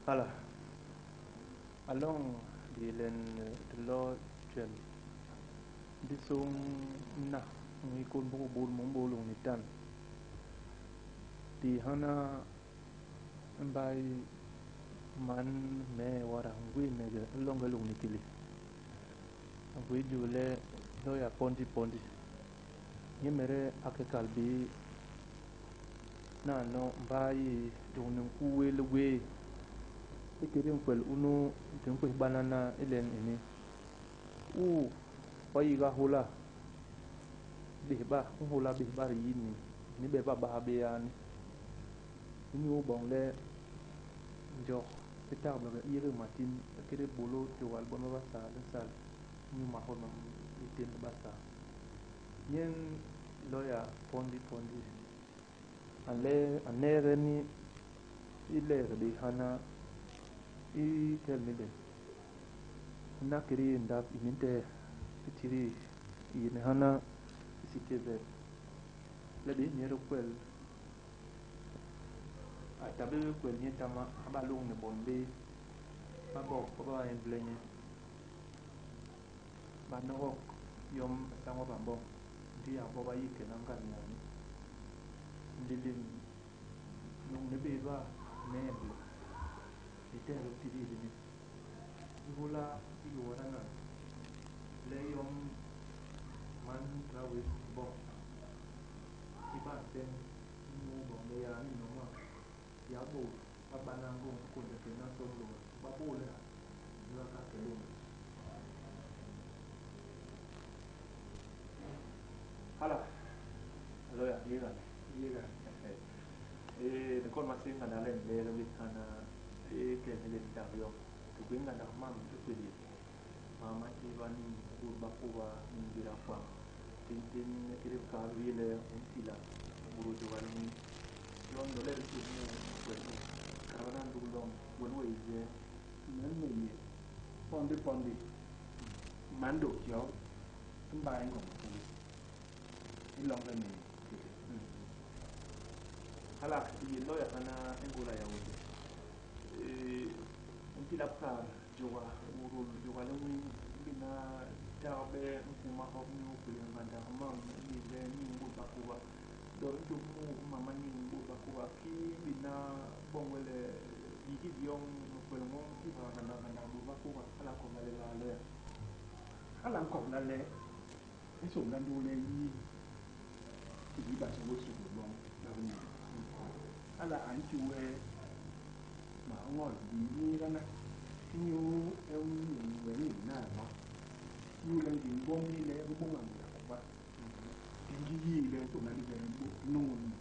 Hala a loñ di len dilo tjwel di sôñ na ñwii kôn mbôgôl bôl môm bôô lôñni tan. Di hana mbay man mee wada ngwéénege loñge lôñni kili. A gwéé jôl le Lawyer Pondi Pondi. Nyemede a ke kal bé nano mbay yé lôñni nkuu wé ligwéé. Ikédé nkwel unu di nkwéhbanana i len ini, u wa yiga hôla bés ba nhôla bés ba di yi niñ ni bés ba ba ha bé yaani, inyu boñ le njok i tagbege i yégék matin ikédé bôlô jôga li bon ba Basaa li nsal inyu mahol ma litén li Basaa. Nyen Lawyer Pondi Pondi a nleege ni i leege bés hana i kel ni len. Hana kédé ndap i ni ntehe i tidi i yéne hana i Cité Verte le bés nye di kwel. A ta bé kwel nyetama, a ba lôñni bon bé ba bok ba ba emble nye, ba nogok yom isañ wap a mboñ, ndi yak bo ba yik kena ngan yani. Nlélém lôñni bés ba ñemble litehge litidii lini, li hôla hiki wada nan le yom man mut a wés boñ i ba nseñ inyu boñ le yaani noma yak bo ba bana ngôñ i kônde kena nson loñge, ba bôô le ha, ndi ba ka ke loñge. Hala, lawyer, yéga. Yéga. Di kon maséé ngandak le ni leege bés hana i kel ni len ndap yoñ. Di gwé ngandak mam i kwélél, ma ma ntihba niñ i bôt ba kôba ni ngéda kwañ. Téntén ikédé bikaat bi yé le u ntila bôdôl jôga li nwii. Jon ilole di ntôp mu nkwel u, kadba ndugi loñ, wen we yé njee? Men me yé Pondi Pondi, man Ndôg Tjok, i mbay Ngog Makeñge, i loñge niñ kili. Hala i yé lawyer hana i Ngôla Yaônde. U ntila bikaat jôga, bôdôl jôga li nwii bina tagbe nkuu mahop inyu kwélél ngandak mam i le niñ bôt ba kôba. Dor ntôp mu mam ma niñ bôt ba kôba kii bina boñ we le yigil yoñ nkwel woñ tihba ngandak ngandak bôt ba kôba. Hala a nkobla lelaa lawyer? Hala a nkobla le i nsômbla ndugi le i yi i basôgôlsôgôl boñ ba bi niñ. Hala a nti we mahoñol bi niigana inyu ew niñ we niñ nano. Inyule ngim gwom i le bi bôña ngéda kôba, di ngi yi le nsômbla ndi bé di nôñôl mu.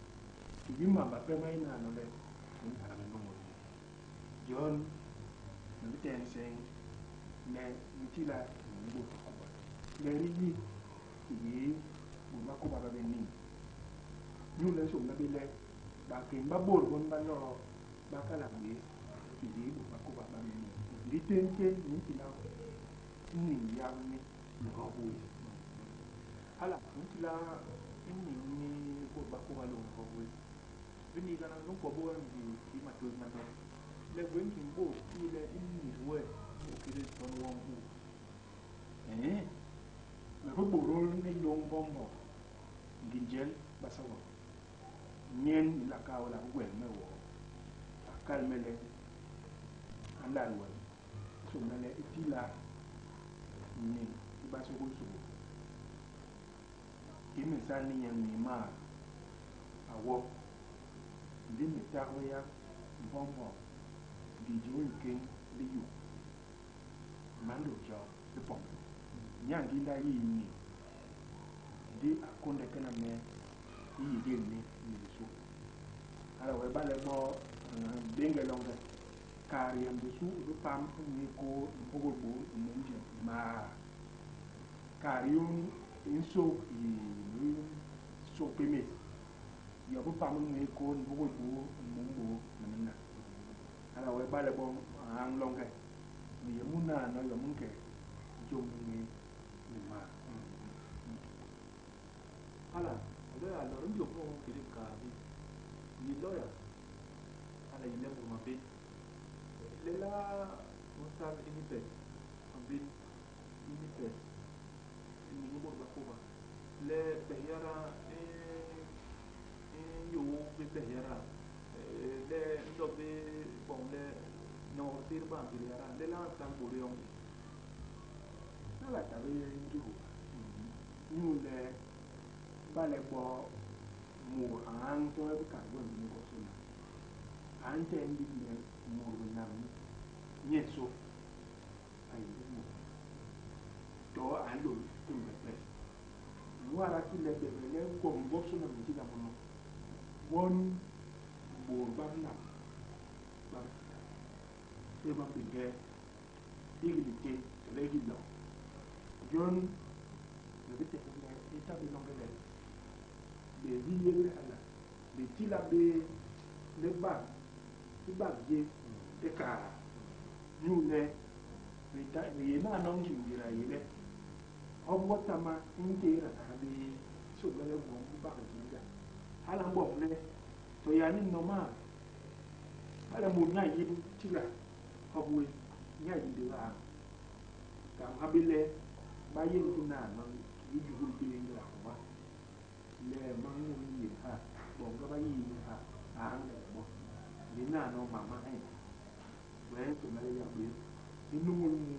Kiki mam mape ma yé nano le di nla bé nôñôl mo. Jon me bi tehe nseñ le me tila inyu bôt ba kôba, le di yi kiki bôt ba kôba ba bé niñ. Inyule nsômbla bé le bakén ba bôt bon ba loo ba kalak bés kiki bôt ba kôba ba bé niñ. Ndi téntén me ntila niñ yap ni hop wés. Hala u ntila i niñ ni bôt ba kôba lôñni hop wés. Biniigana bi nkwo bo ngi kii matôi ma nok le gwé ngim bôt i le i nyis we mu kédé nson woñ u. Eé, me bi bôdôl ni loñ Mbombog ngi njel Basôgôl. Nyen i Lakaola a bi gwel me woo, a kal me le, A nlal wem, i sômbla le i tila niñ i basôgôlsôgôl. Kii me nsal ni nye nwii maa, a wo. Ndi me tagbe yak Mbombog ngi jôô likeñ li yuk. Man Ndôg Tjok i Pombe. Nye a nginda yii i niñ, ndi a kônde kena me i yigil ni ni bisu. Hala wee ibale bo béñge loñge, kaat yem bisu i bi pam i nwii kôô i mbôgôl bôô i môm jém i maa. Kaat yoñ i nsôk i bi sôk pémés, yo bi pam i nwii kôô i mbôgôl bôô i môm bôô ni mina. Hala wee ibale bo u añ loñge, u yé mu nano yom u nke jôm li nwii ni maa. Hala a lôya a lôr njok mu kédé bikaat bi. Yi lôya, hala yi le mut mabe. Lelaa u nsal ini pes mbiñ, ini pes i niñ i bôt ba kôba, le pes yada i i nyôô bé pes yada, le i ndop bé boñ le nyôñôl séé bañ ngélé yada. Lelaa u nsal bôlô yoñ i? Hala a ta bé ndutu inyule ibale bo mut a ñañ to bikaat gwem bi gwobisôna, a ntehe ndik le mut binam nyensô a yé ndik mut, to a nlôl imbe pes. Nwara ki le bebek le gwom gwobisôna bi ntila munu gwon bôt ba binam ba bi tila. Bé ba mbéñge hiki litén tole hiki loñ. Jon me bi tehe le i ta bé loñge le bés di yégle hala, di tila bé le bak i bak jé i kaat inyule bi yé nano ngim ngéda i yé le hop wotama i ntéédana ha bé sôble le gwom bi bak jilga. Hala a mboñ le to yani noma bale mut nye a yip tila hop wé, nye a yimbe bé a kam ha bé le ba yén ki nano kiki juhul bé ngéda kôba le mañ mut i yé ha, boñge ba yii ha, a añle bo. Ndi nano mam ma nhéñha. Wee nsômbla le yak bés di nuñul mu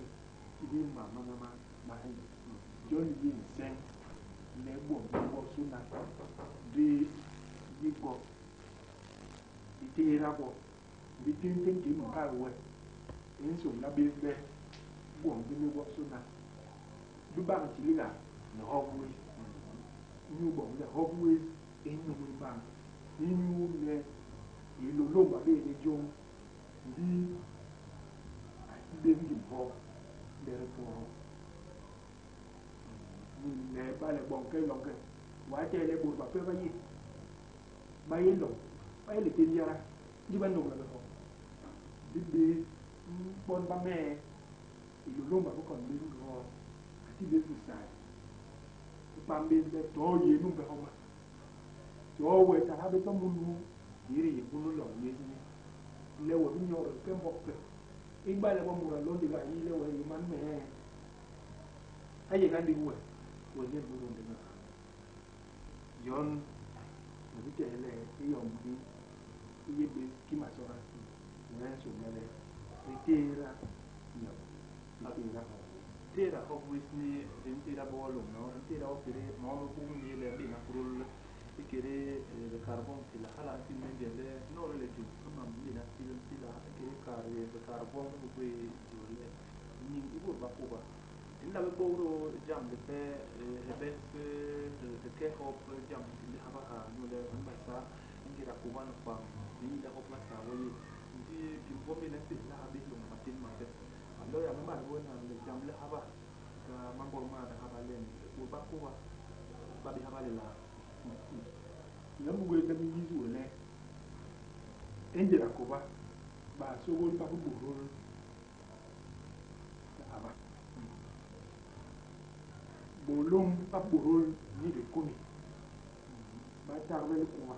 kiki mam mana ma ma nhéñha. Jon li yé nseñ le gwom bi gwobisôna di yi gwo, di tééda gwo, ndi téntén kii me nkal we, i nsômbla bés le gwom bini gwobisôna bi bak ntiliga ni hop wés, inyu boñ le hop wés i nyuñgul bañ, inyule Hilôlômb a béé bé jôñ, ndi a ti bés ngim hop le di pôôs. Ni le ibale boñge loñge, w'a tehe le bôt bape ba yé, ba yé loñ, ba yé litén jada, ndi ba nôgla bé hop. Ndi bés bon ba mee, Hilôlômb a bi kon bés ngoo, a ti bés bisai, i pam bés le to yé numbe homa, To we ta ha bé to munu i di yé munu loñ yés ni le we bi nyodol ke mbok pe. Ibale bo mut a lo ndik a yi le we i man mee, a yéga ndik we, we nyen mut nu ndik a. Jon me bi tehe le i yom i i yé bés ki masoohe, wee nsômbla le di tééda ñem, di tééda hop wés. Tééda hop wés ni di ntééda bo walôm no, di ntééda wo kédé maôô ma bum ni le béna kudul ikédé bikaat gwoñ ntila. Hala a nti me njel le noode le jôl i mam di mbéna til ntila ikédé kaat yé bikaat gwoñ bi gwé jôl le Niñ i bôt ba kôba. Di nla bé bôdô jam lipe he bes di kee hop jam li haba ha inyule man Basaa i ngéda kôba ni pam di yi le hop Basaa wo yé. Ndi ngim gwom i nsehla ha bés lôñni matén mape. A nlo yak me bat we nano le jam li haba ka mambot ma di haba len, bôt ba kôba ba bi haba lelaa? Yom i gwé le me yis we le, i ngéda kôba, basôgôl ba bi bôdôl haba. Bôlôm ba bôdôl ni dikômi, ba tagbe likuba,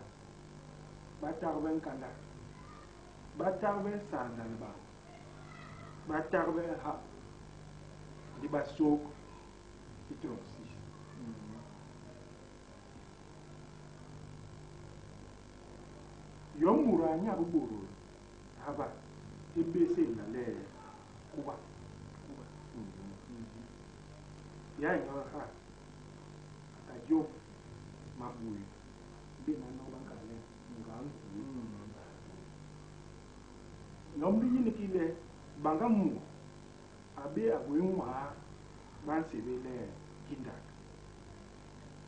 ba tagbe nkanda, ba tagbe sanda libam, ba tagbe hap, ndi ba sôk i tronsis. Yom mut a nha bibôdôl haba i bé sébla le kuba. Kuba. Ya nyo ha, a ka jôp mabui bé na nok ba nkal le nga nkuu. Yom di yi ni ki le bañga mut a bé a gwé nwaa ba nsébél le kindak.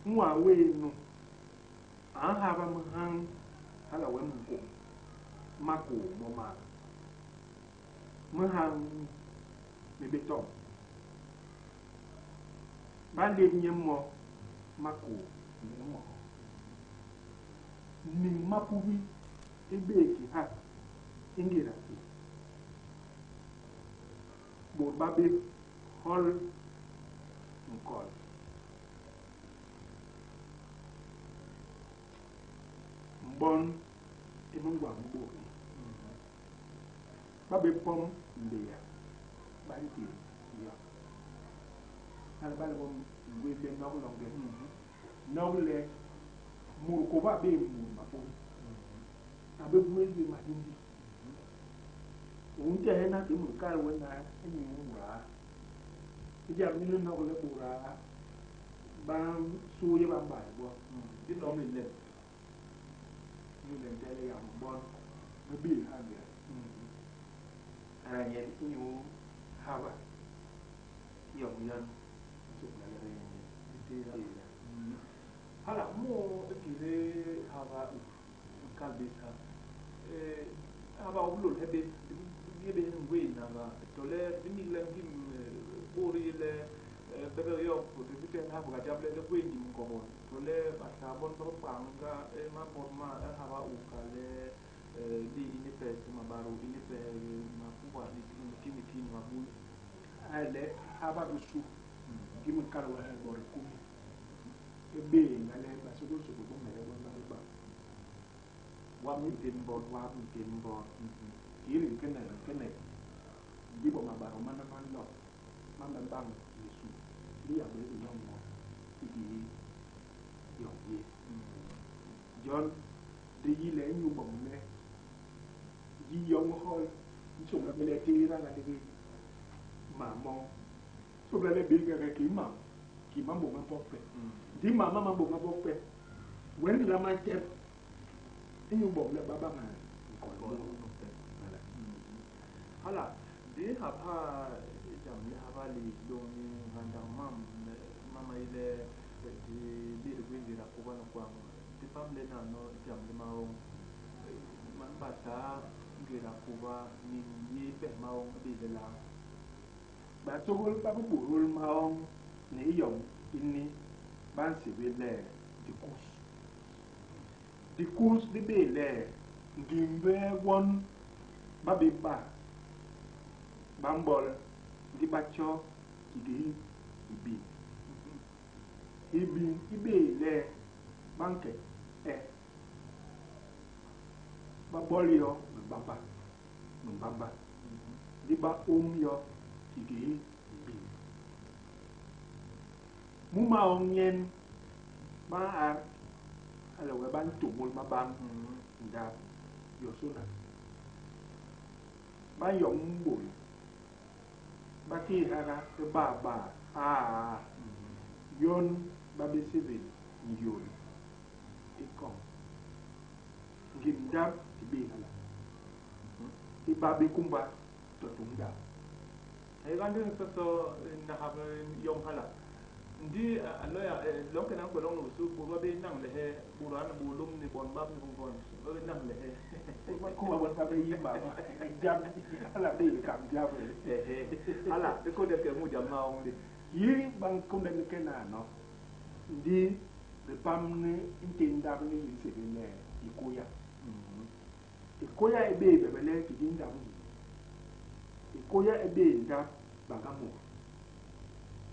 Nwaa wéé nu a nhaba mihañ hala wee minkôm makôô mo maa. Mihañ mi bé tomb. Ba lép nye mo makôô ni moo. Niñ mapubi i bé ki ha i ngéda i. Bôt ba bé hol nkol. Mbon i mingwañ mi bôt i. Ba bé pom mbeya, ba ntil yo. Hala ba le bo ngwé le nok longe. Nok le mut kôba a bé mut mabôñ. A bé gwés bé mahindi. U ntehe na ki mut kal we na inyu mudaa. I jam lini nok le bôdaa ba nsuuye ba mbay bo. Di nom li lem. Inyu le ntehe le yak bon ba bi ha ngéda. Hala nyen inyu haba yom yon nsômbla le bé Di tééda. Hala mu kile haba u nkal bés ha. Haba u lôl he bés di bé ngwéé naga tole di nigle ngim bôt i le bebek yo di bi tehe haba ga jam le le gwéé ngim ngobol tole basa bon ba panga mambot ma haba u ka le di ini pes mabaro ini pes makuba ni kini kini mabul. Ale haba bisu ngi mu kal wa bor kumi. E be na le ba sogol sogol bo mere bon ba ba. Wa mi tin bor. Wa mi tin bor. Kiri kene kene. Ndi bo mabaro mana man lo. Man ba bang Yesu. Ndi ya be yo mo. Iki yo ye. Jon de yi le nyu bo me. Yi yo hol. Nso ma le tira na de ma mo. So la le be ga ki ma. Ki ma bo ma bo pe. Ndi ma ma bo ma bo pe. Wen la ma te. Nyu bo le baba ma. Ko lo. Hala di haba jam ni haba li dong ni ngandang mam mama ile di bi de gwingi ra ko bana kwang di pam le na no jam ni maong man bata ngira kuba ni ye pe maong bi de la. Ba togol ba bu rol maong ni yom ini ban se be le di kus. Di kus di be le ngimbe won ba be ba bambol di bacho kigi ibi. Ibi ibe le banke e ba bol yo mbamba mbamba di ba um yo kigi ibi. Mu ma onyen ba a ala we ban tumul ma bang nda yosuna ba yong bol ba ki hara e ba ba a yon ba be sebe yol e kon ngim ndab e be hala e ba be kumba to tunda e ga ndi so so na ha yong hala ndi aloya lonke na ko long su bu ba be nang le he bu ran bu lum ni bon ba ni bon ba be nang le he ma ko ba ba be yimba jam ala be kam jam he ala e ko de ke mu jam ma on di yi bang ko de ke na no ndi be pam ni nte ndab ni se be le ikoya ikoya e be be le ki ndab ikoya e be ndab bagamo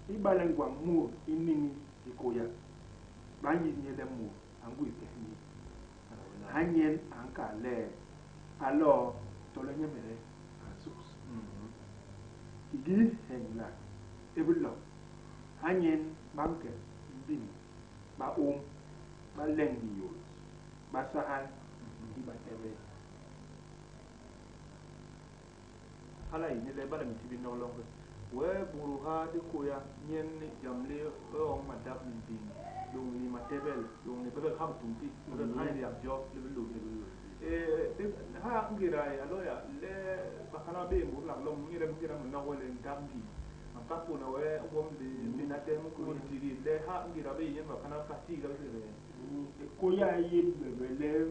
ibale ngwa mu iningi ikoya banyi nyele mu angu ifeni anyen anka le alo tole nyemere asus igi hengla ebulo anyen banke bin ba om ba lengi yo ba sahal di ba tebe hala ini le bala mitibi no longo we buruha di koya nyen jamle o madab ni bin dong ni matebel dong ni bebel ham tumpi bebel hani ya jo le lu e ha ngira ya loya le bakana be mur la lom ngira ngira na wole ndambi akapo na we wom de ni na tem ko tiri le ha ngira be yen bakana ka ti ga be koya ye bebele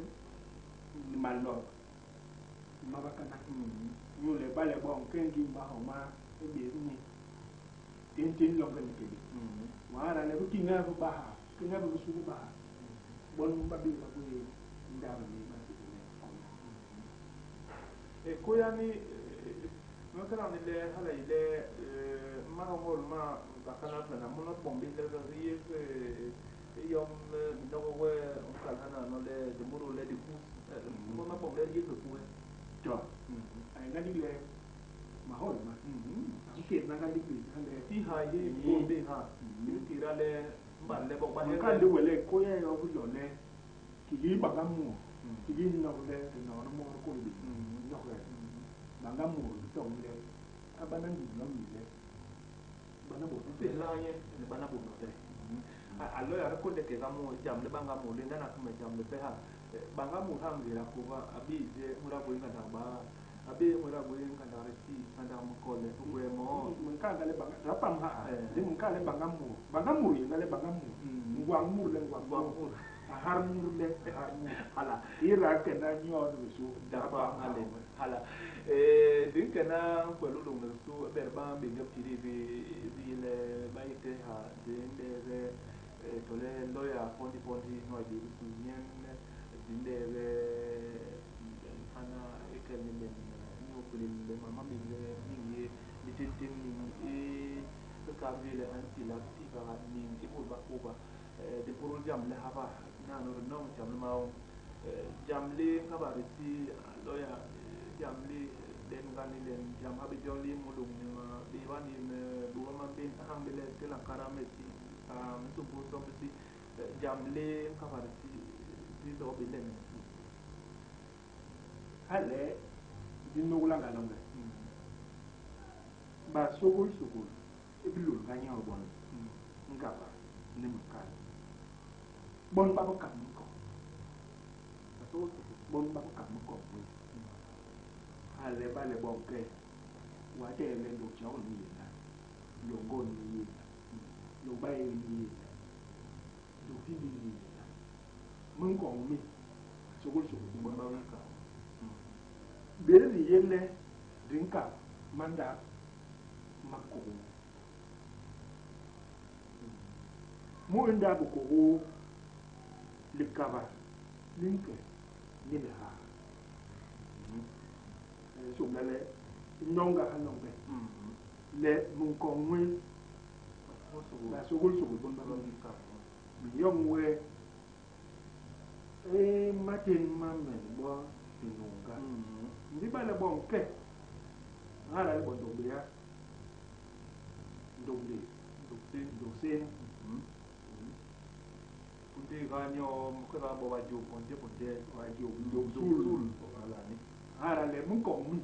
ni malo mabakana yo le bale bon kengi ba homa e be ni tintin longa ni kebe wara le ku kinga ku ba kinga bu su ba bon ba bi ba ku ndaba ni ba se ne e koya ni makana ni le hala ile ma hol ma bakana na mo bon bi le ri e yom no we on kal hana no le de muro le de ku mo ma bon le ri ku to ay ngani le ha ye bombe ha kira le mban le bok ba he kan de wele ko ya yo bu le ki yi ba ga mu ki yi no le no no mo ko le no le ba ga mu to le abana ndi no mi le bana bo te la ye le bana bo no le alo ya ko le ke ga mu jam le banga mu le ndana kuma jam le pe ha banga mu ha ngira ko ba abi je mura ko inga ba abe mura ko inga da resi kanda mu ko le ko mo mun ka le banga ra pam ha de mun ka le banga mu banga mu ye le banga mu ngwang mu le ngwang mu har mu le har mu hala ira ke na nyo no so da ba ale hala din kana ko lu lu so ber ba be ngap tiri be bi le ba ite ha din de tole loya pondi pondi no di su nyen din de be ana ekel ni ben ni ko le mama be le ni ye ni tintin ni e ka be le anti la ti ba ni e bo ba ko ba de poro jam le haba na no no jam le ma jam le ka ba ti loya jam le den gani den jam habe jam le mo lung ni ma be wa ni me do ma ben hang be le te la karame ti a mi so bo so ti jam le ka ba ti ti do be le ale di no la ga longa ba sogol sogol e bi lo ga nya bon nga ba ne mo ka bon ba ko ka mo ko so bon ba ko ka mo ko ale ba le bon ke wa te le lo cha o ni na lo go ni na lo ba e ni na lo fi ni na mun ko mi sogol sogol bon ba ka be ni yele dinka manda makko mu inda bu ko likaba linke ni le ha so le nonga ha nonga le mun ko nwe ba sogol sogol bon ba ka mi yong we e matin ma men bo nonga ndi ba le bon ke ala le bon do ya do le do se do se kunde ga nyo ko ba bo ba ju ponje ponje wa ju do sul ala ni ala le mun ko mi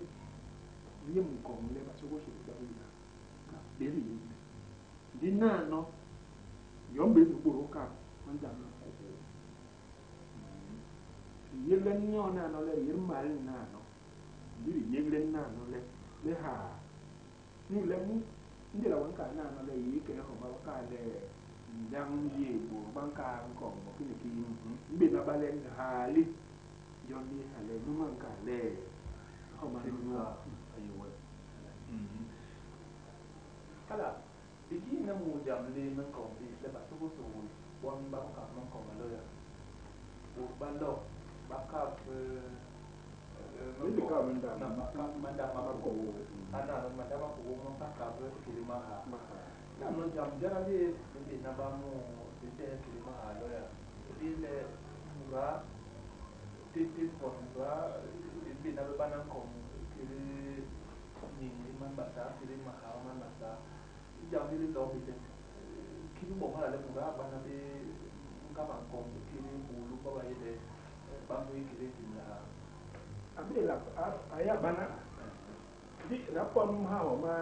ni mun ko le ba sogol sogol ba wi ka be ri ndi na no yombe ni gboro ka manda ma ko yele nyo na no le yir mal na no ndi yele na no le le ha ni le mu ndi la wan ka na no le yi ke ho ba ka le ndang ye bo ban ka ko mo ki ki mbe na ba le ha li yon ni ha le nu man ka le ho ma nu ayo wa kala biki na mu jam le man ko bi le ba so so bon ba ka man ko ma lo ya bo ba lo ba ka ni ka manda na ka manda ma ko ana manda ma ko mo ka ka ke ma ha na no jam jara le be na ba mo de te ke ma ha lo ya bi le mura te te ko mura be na ba na ko ke ni ni man ba sa ke ma ha man ba sa jam le lo bi te ki mo ha le mura ba na be ka ba ko ke ni lu ba ba ye le ba mo ke le ti na abe la aya bana di la pom ha o ma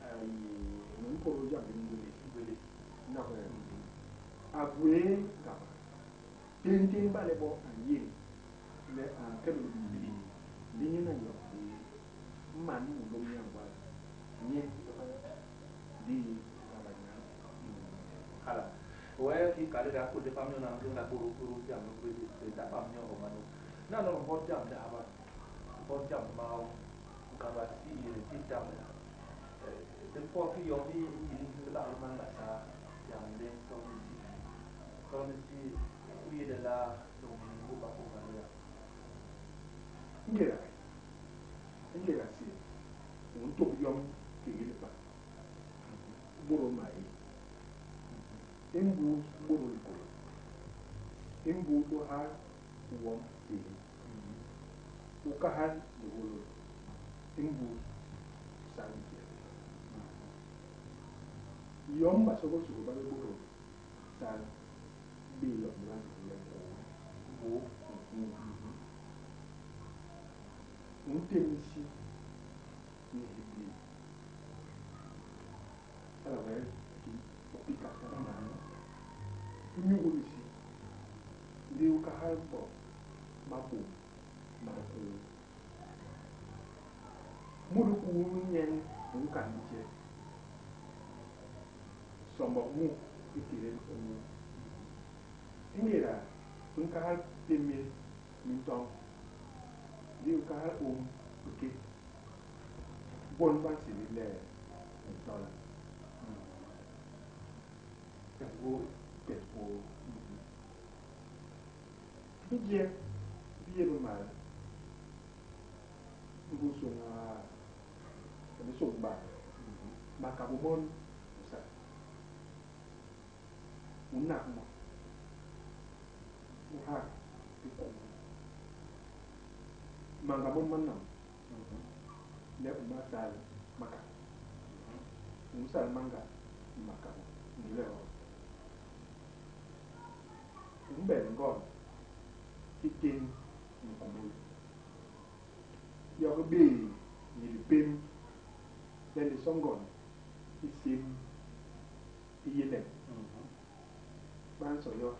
ai mun ko ja bi ngule ngule na ko abwe ka tin tin ba le bo aye le a ke lu bi di ni na yo man mu lo nya ba ni di ka ba nya hala we ki ka le da ko de fam nyo na ngi na ko ko jam no ko de da fam nyo o ma no na no ho jam da ba ho jam ma o ka ba si ye ti jam la de po ki yo ni ni la man la sa jam le so ni si so ni si wi de la do ni ko ba ko ba ya ngira ngira si un to yom ke ile pa boro mai embu boro ko embu do ha wom te ukahan de wolo embu santi. Yom basôgôlsôgôl ba bé bôdôl sal i béé yom i ba nsébél le nkuu. Nkuu. U ntém isi ni hibli. Hala wee ki u pikas hala na. U nyugul isi ndi u kahal bok mabum ma nkuu. Mut nkuu nu nyen u nkan bijek. Sombok mu ikédé nkuu. Ingéda u nkahal pémél mintoñ, ndi u kahal ôm bikék, gwon ba nsébél le mintola. Pes gwôô. Pes gwôô. Bijek bi yé bimal mbus sôñ aa tole sôñ baa, makabô mon u nsal. U nnak mo, u hak i kuu. Manga mon ma nom le u ma sal makabô. U nsal manga ni makabô inyule hol. U mbel ngond i tén nkumul. Yok i béé nye lipém le liso ngond i sém i yé lem. Ba nso yo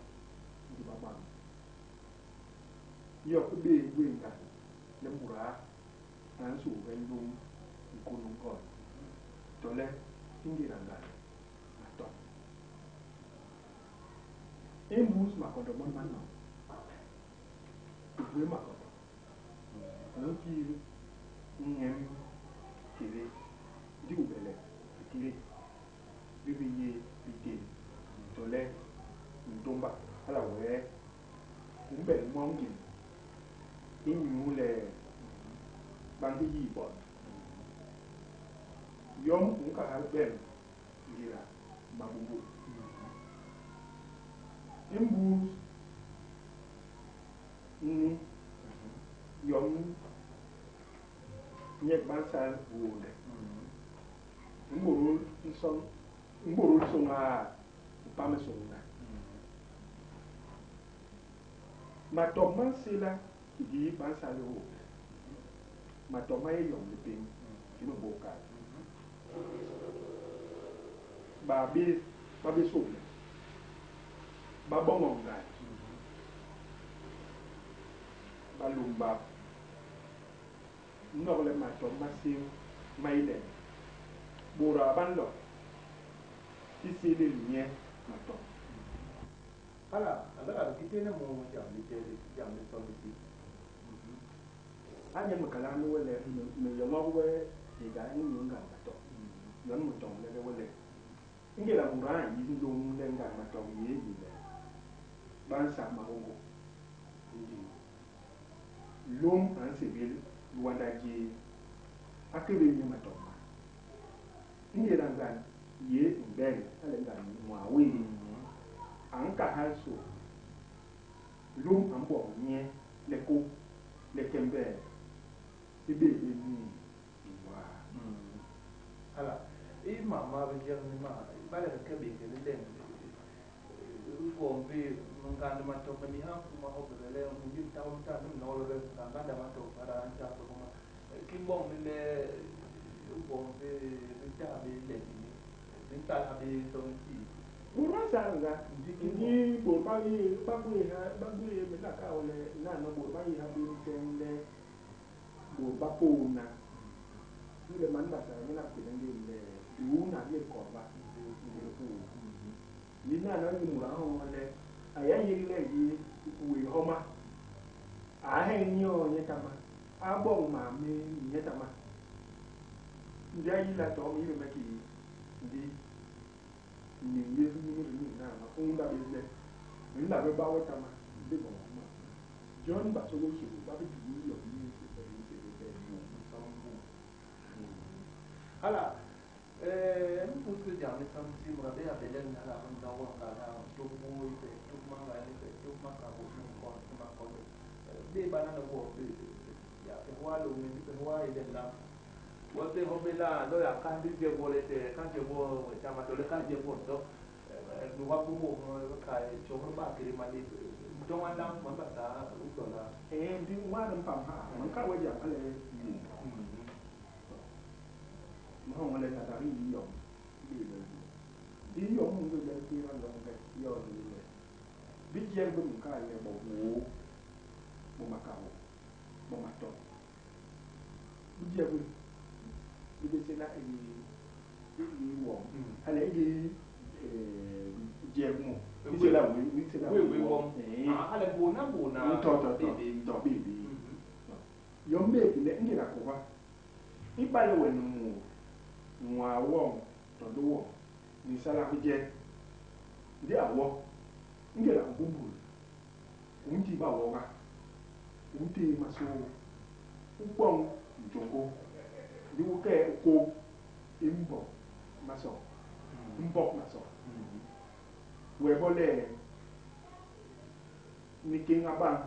ndi ba bam. Yok i béé gwéé ngan le mudaa a nsôôge nlôm nkônô ngond tole ingéda ngan matop. I mbus makondo mon ma nom. U gwéé makondo, u nkil ñem kédé ndi u belek bikédé bi bi yé bitém tole mintômba. Hala wee u mbel nwo ngim inyuule ba ngi yii bon. Yom u nkahal bem ngéda mabômbô. I mbus ni yom nyek ba nsal wônde. U mbôdôl nson, u mbôdôl sôñ aa, u pam i sôñ ina. Matop ma nséla kikii ba nsal i hônde. Matop ma yé yom lipém kii me mbôk kal. Ba bé ba bé sôble, ba boñok ngand, balôm bap nok le matop ma sém ma yé len. Bôdaa ba nlo i sélél nye matop. Hala a ga ki tééne mu jam li téé jam li nson isi. Ha nyen mikalam mi we le, mi yoñok we hihéga inyu ngand matop. Yon mu toñlege we le, i ngéda mudaa a nyis nlôm le ngand matop i yé i len, ba nsak mahôngô. Ndi nlôm a nsébél liwanda jé, a kébél nye matop ma. I ngéda ngand yé i mbel, hala ngand nwaa wé, a nkahal so. Nlôm a mbok nye le kôp le kembee i bé bé nwii i nwaa. Hala, i mam ma bijek ni ma, ibale di ke béñge li len, i gwom bi, ngand matop mi ha kuma hop be le mi ta ta mi no le ngand matop hala a ntjap be kuma ki mboñ ni le gwom bi bi ta bé len ini bi nsal ha bé nson isi. Bôt ba nsal nga, ndi bôt ba yé ba gwé ha ba gwé me nla kal le nano bôt ba yé ha bé nseñ le bôt ba pôôna. Inyule man Basaa nyen a kwél ngén le biuuna bi yé kôba ngéda kuu. Ndi nano i mut a nhoñol le a yé a yéñ le a yé i kuwe i homa, a heñ nyoo nyetama, a boñ mam mé nyetama. Ndi a yila to me yimbe me kii ndi niñ yés munu di niñ nano i unda bés le u nla bé ba wetama ndi boñok mam. Jon basôgôlsôgôl ba bi tugul yom i nsébél le mbuu. Nson mbuu. Hala mbus li jam li sam si mut a bé a bé len hala a ndogo ngada tuk buu ipe tuk manga ipe tuk makabô ni nkon ni makondo bé bana na wo bé ya pe hwa lo ni pe hwa i len lam. Wa te ho bela lo ya kan di je bo le te kan je bo we ta ma to le kan je bo do nu wa bu bo ka cho ba kiri ma ni do wan la ma ba ta u do la. Eh ndi wa dum pam ha man ka wa ja ale yu ma ho le na ta ri yo bi le di yo mu le ti ra lo ke yo ni le bi je bu ka le bo wo bo ma ka wo bo ma to bi je bu bi de se la e ni wo ale e je mu bi se la we bi se la we we wo ale bo na bo na to to to to bi bi yo mbe le ngira ko ba ibale we nu nwa wo to do wo ni sala bi je ndi awo ngira ngumbu unti ba wo ga unti maso ugbon njongo ndi wo ke ko imbo maso mbo maso we bole ni kinga bang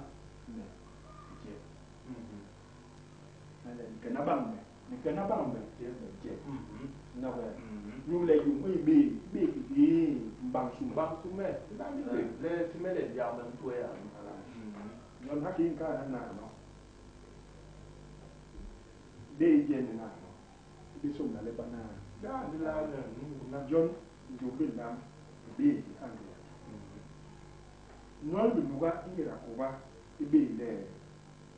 ne je ale ni kana bang me ni kana bang me je me je na we ñu le yu mi bi bi bi bang su bang su me ba mi le le ti me le ya me tu ya non ha kin ka na no de je ni na no bi so na le ba na da ni la na John jo bi na bi anglia non bi nuga ngira ko ba ibe le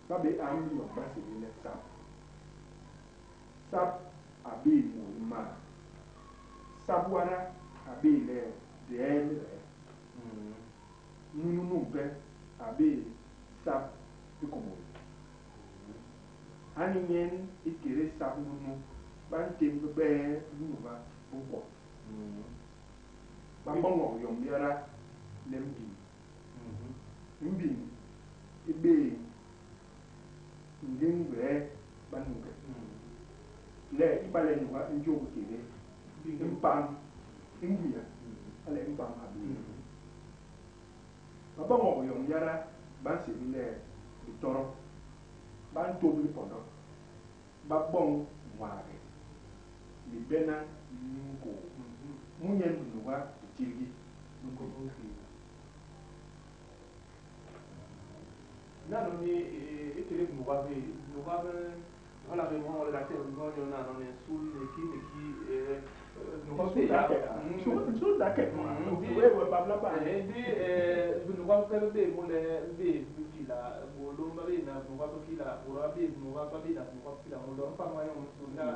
ba be am yo ba se le sap sap abi mo ma sabuara abi le de le nunu nu be abi sap ikomo ani nyen ikere sap nunu ba ntem be nunu ba bo ba bongo yo miara le mbi mbi ibe ngengwe banuke le ibale nuga njogo kere mpam nguya ale mpam abi ba bongo yo miara ba se le bitoro ba ntobi pondo ba bon mware libena nko munye nuga itirgi nko nano ni ekele nuga be nuga be wala be mo la te nuga yo nano ni sul ni ki ni ki nuga be ya sul da ke we we ba bla ba ndi nuga be be mo le be bi ki la bo lo ba be na nuga be ki la bo ra be nuga ba be na nuga ki la mo do pa ma yo mo na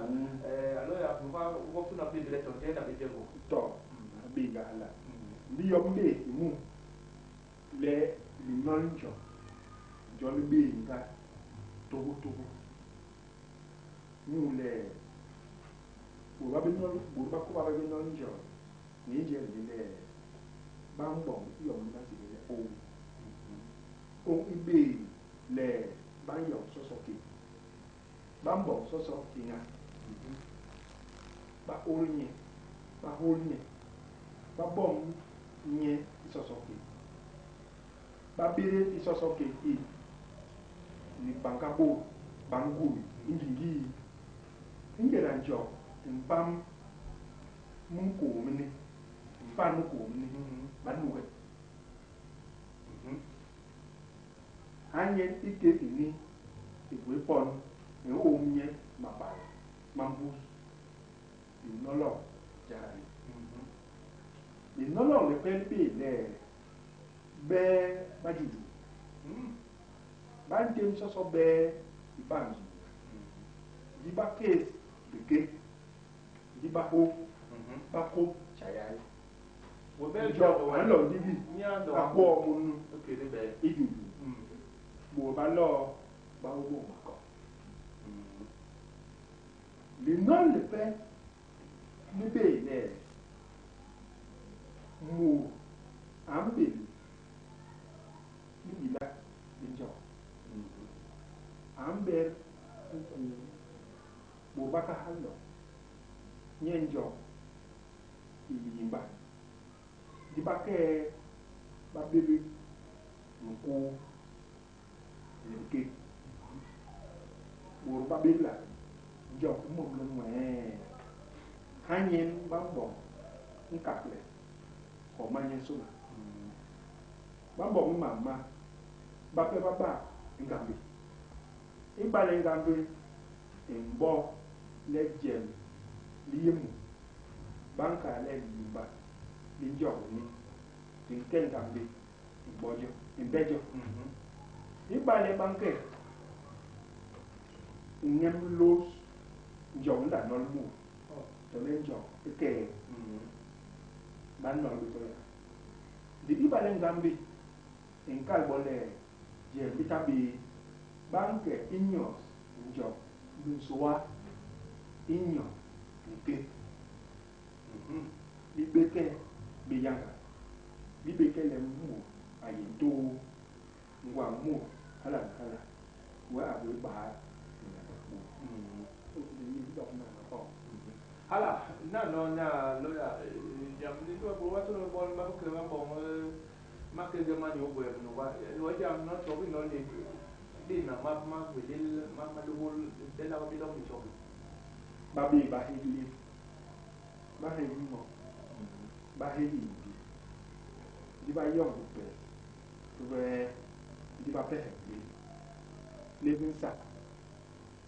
alo ya nuga wo fu na be le to je na be je go to be ga ala ndi yo mbe mu le li nonjo jɔli bɛ yen ka togo togo mu lɛ boroba bɛ nɔlɔ boroba koba bɛ nɔlɔ jɔ ni jɛ li lɛ ba ń bọ̀ yɔ mu na sigi lɛ o o i bɛ yen lɛ ba yɔ sɔsɔ ke ba ń bọ̀ sɔsɔ ke ŋa ba olu nyɛ ba olu nyɛ ba bọ̀ nyɛ sɔsɔ ke ba bere sɔsɔ ke e ni bankabo bangu ngingi ngera njo mpam munko mini mpa nuko mini banuwe anye ike ini igwe pon e omnye mabal mambus inolo jarani inolo le pe le be bajuju ba ntem sɔsɔ bɛɛ ibanzu diba case beke diba ho ba ko chayai wo be jɔ alɔ dibi akɔ ɔmunu okere be ijuju bo ba lɔ ba wo bo ma kɔ le non le pɛ ne be lɛ mo an be ni la njɔ an bɛ nku bobaka halɔ nye njɔ iyimba dibakɛ ba bebe nku leke boroba bebe la Njok i mbom le ñwee. Ha nyen ba mboñ nkak le homa nyensôna. Ba mboñ i mam ma, bape ba bak i ngambi. Ibale ngambi i mbo le jem li yé mu, ba nkal le liyômba li njok lini, li nke ngambi i mbo jo, i mbe jo. Ibale ba nke i ñem lôs, njok i nla nol mut, tole njok i kee, ba nnol bé to yak. Ndi ibale ngambi i nkal bo le jem li ta bé, ba nke i nyôs njok minsôa i nyo ni kék. Bi bé ke bé yañga, bi bé ke le mut a yé ntôô, ngwañ mut, hala ni hala, wee a gwé baa ni ngandak bôt. Hala, nano nya loya jam li bôt ba tôlô bon ba ke ba boñ makege ma nyo gwel no ba wa jam no chobi no ni di na ma ma gwélél ma ma luhul de la bi lom chobi. Ba bé ba hég lép, ba hég ngok, ba hég indi, ndi ba yoñ bipes bi ndi ba pehek lép, lép i nsak,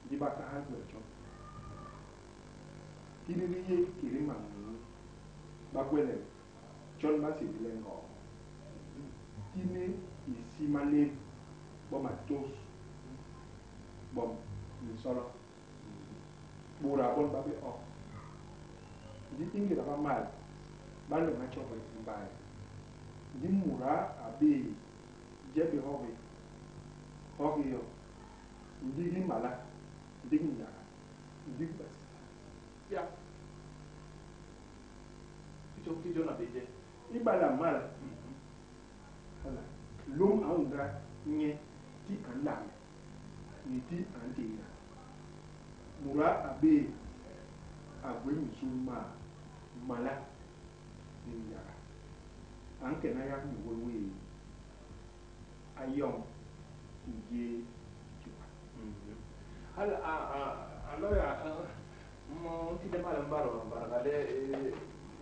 ndi ba kahal gwel jo. Kili li yé kédé man muu ba gwélél, jon ba nsébél le ngoo. Tine i si malép bo matos bo minsolo. Bôda bon ba bé og. Ndi i ngéda ba mal, ba nlona tjobi i mbai. Ndi muda a bé je bé hogi, hogi yo, ndigi mala, ndigi nyaga, ndigi basita. Ya. Ti jon a bé je. Ibale a mal, hala, nlôm a unda nye ti a nlambe ni ti a ntééda. Muda a bé a gwé minsul maa, mala ni nyaga. A nkena yak nyôgôl wéé, a yoñ i yé jôga. Hala a a a loya mo ti de mala mbaro mbara le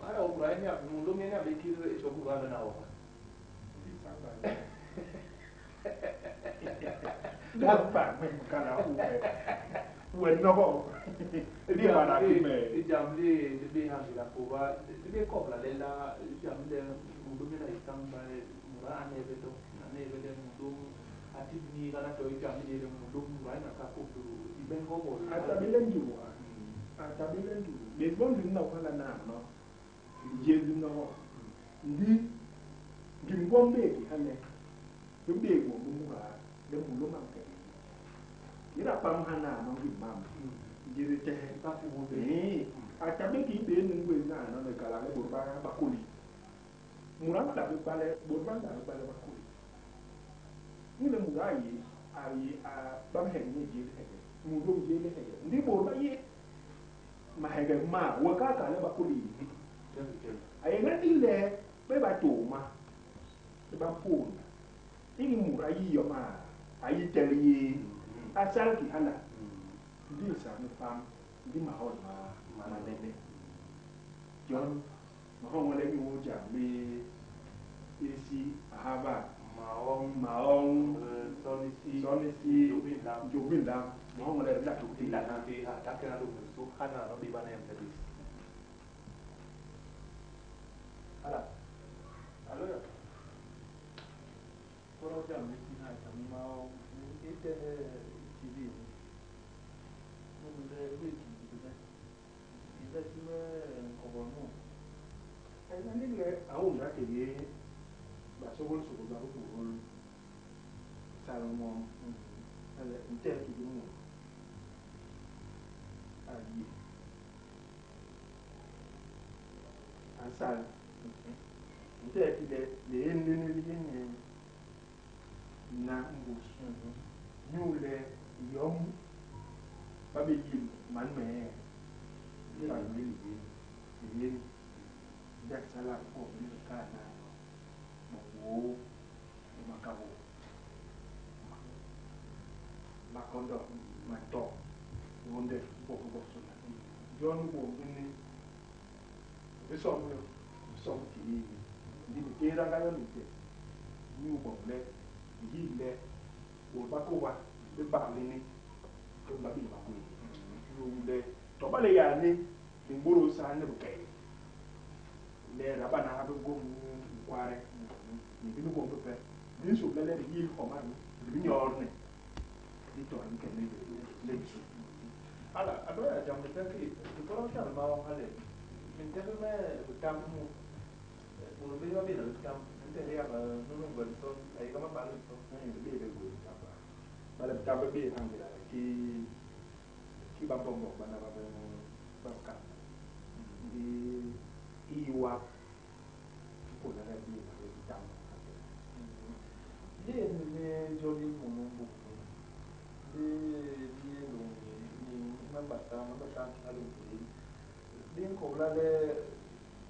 hala o bra nya mundu nya be ki e chobu ba na o. La pa me kala u we nogo. Di bara ki me. I jam li li be ha la ko ba li be ko la le la jam le mundu nya isang ba mura ane be to ane be le mundu ati ni gana to i jam li le mundu mura na ka ko du i ben ko bo. Atabile njuwa. Atabile njuwa. Be bon di na wala na no. Je di no. Ndi ndi ngombe ki hale. Ndi be go mura le mulo man ke. Ira pam hana no ngi mam. Jere te ka ku bo be. Eh, atabe ki be ni ngwe na no le kala le borba bakoli. Mura la be bale borba la be bale bakoli. Ni le mura yi a yi a ba he ni je he. Mulo je le he. Ndi borba ye ma he ma wa ka ka le bakoli. Aye na ile be ba to ma. Be ba pon. Ini mura yi yo ma ayi tele ye. Asal ki hala. Ndi sa mi pam ndi ma hol ma ma nene. John ma hon wale mi wo ja me esi ahaba Maong maong soni si soni si jobin la jobin la ma hon wale la to ti la na ti ha ta ke na lu su hana no bi ba na em Hala. Alo ya. Koro jam ni si ha jam ma o ite TV ni. Mo le we ki bi be. Ibe si me ko mo. Ai ni le awon da ke ye ba sogol sogol ba ko hol salomon ale nte ki di mo ayi asal nte ki le le ne ne li ne na mbus nyu le yom ba be yim man me ni ba me li ye li dak sala ko ni ka na mo wo makabo makondo mato Wonde boko boko na. Jon bo bini bisom yo bisom ki ni ni tera ga yo ni te. Ni bo le yi le bo ba ko ba be ba le ni to ba bi ba ko ni. Le to ba le ya ni ngoro sa ne bu kai. Le ra ba na be go nkware. Ni bi no go pe. Ni so le le yi ko ma ni bi nyor ni. Ni to ni ke ni le su. Ala, adoya jambe taki, dikoro cha ma wa hale. Min te me tam mu. Uno be be na tam, nte ya ba no no go so, ai kama ba so. Ni be be go ta ba. Ba le tam be han de ki ki ba bombo ba na ba ba ka. Di iwa ko na le bi na le tam. Le ne joli mu mu bu. Le ni lo ni mambata mambata halo ni. Din ko la le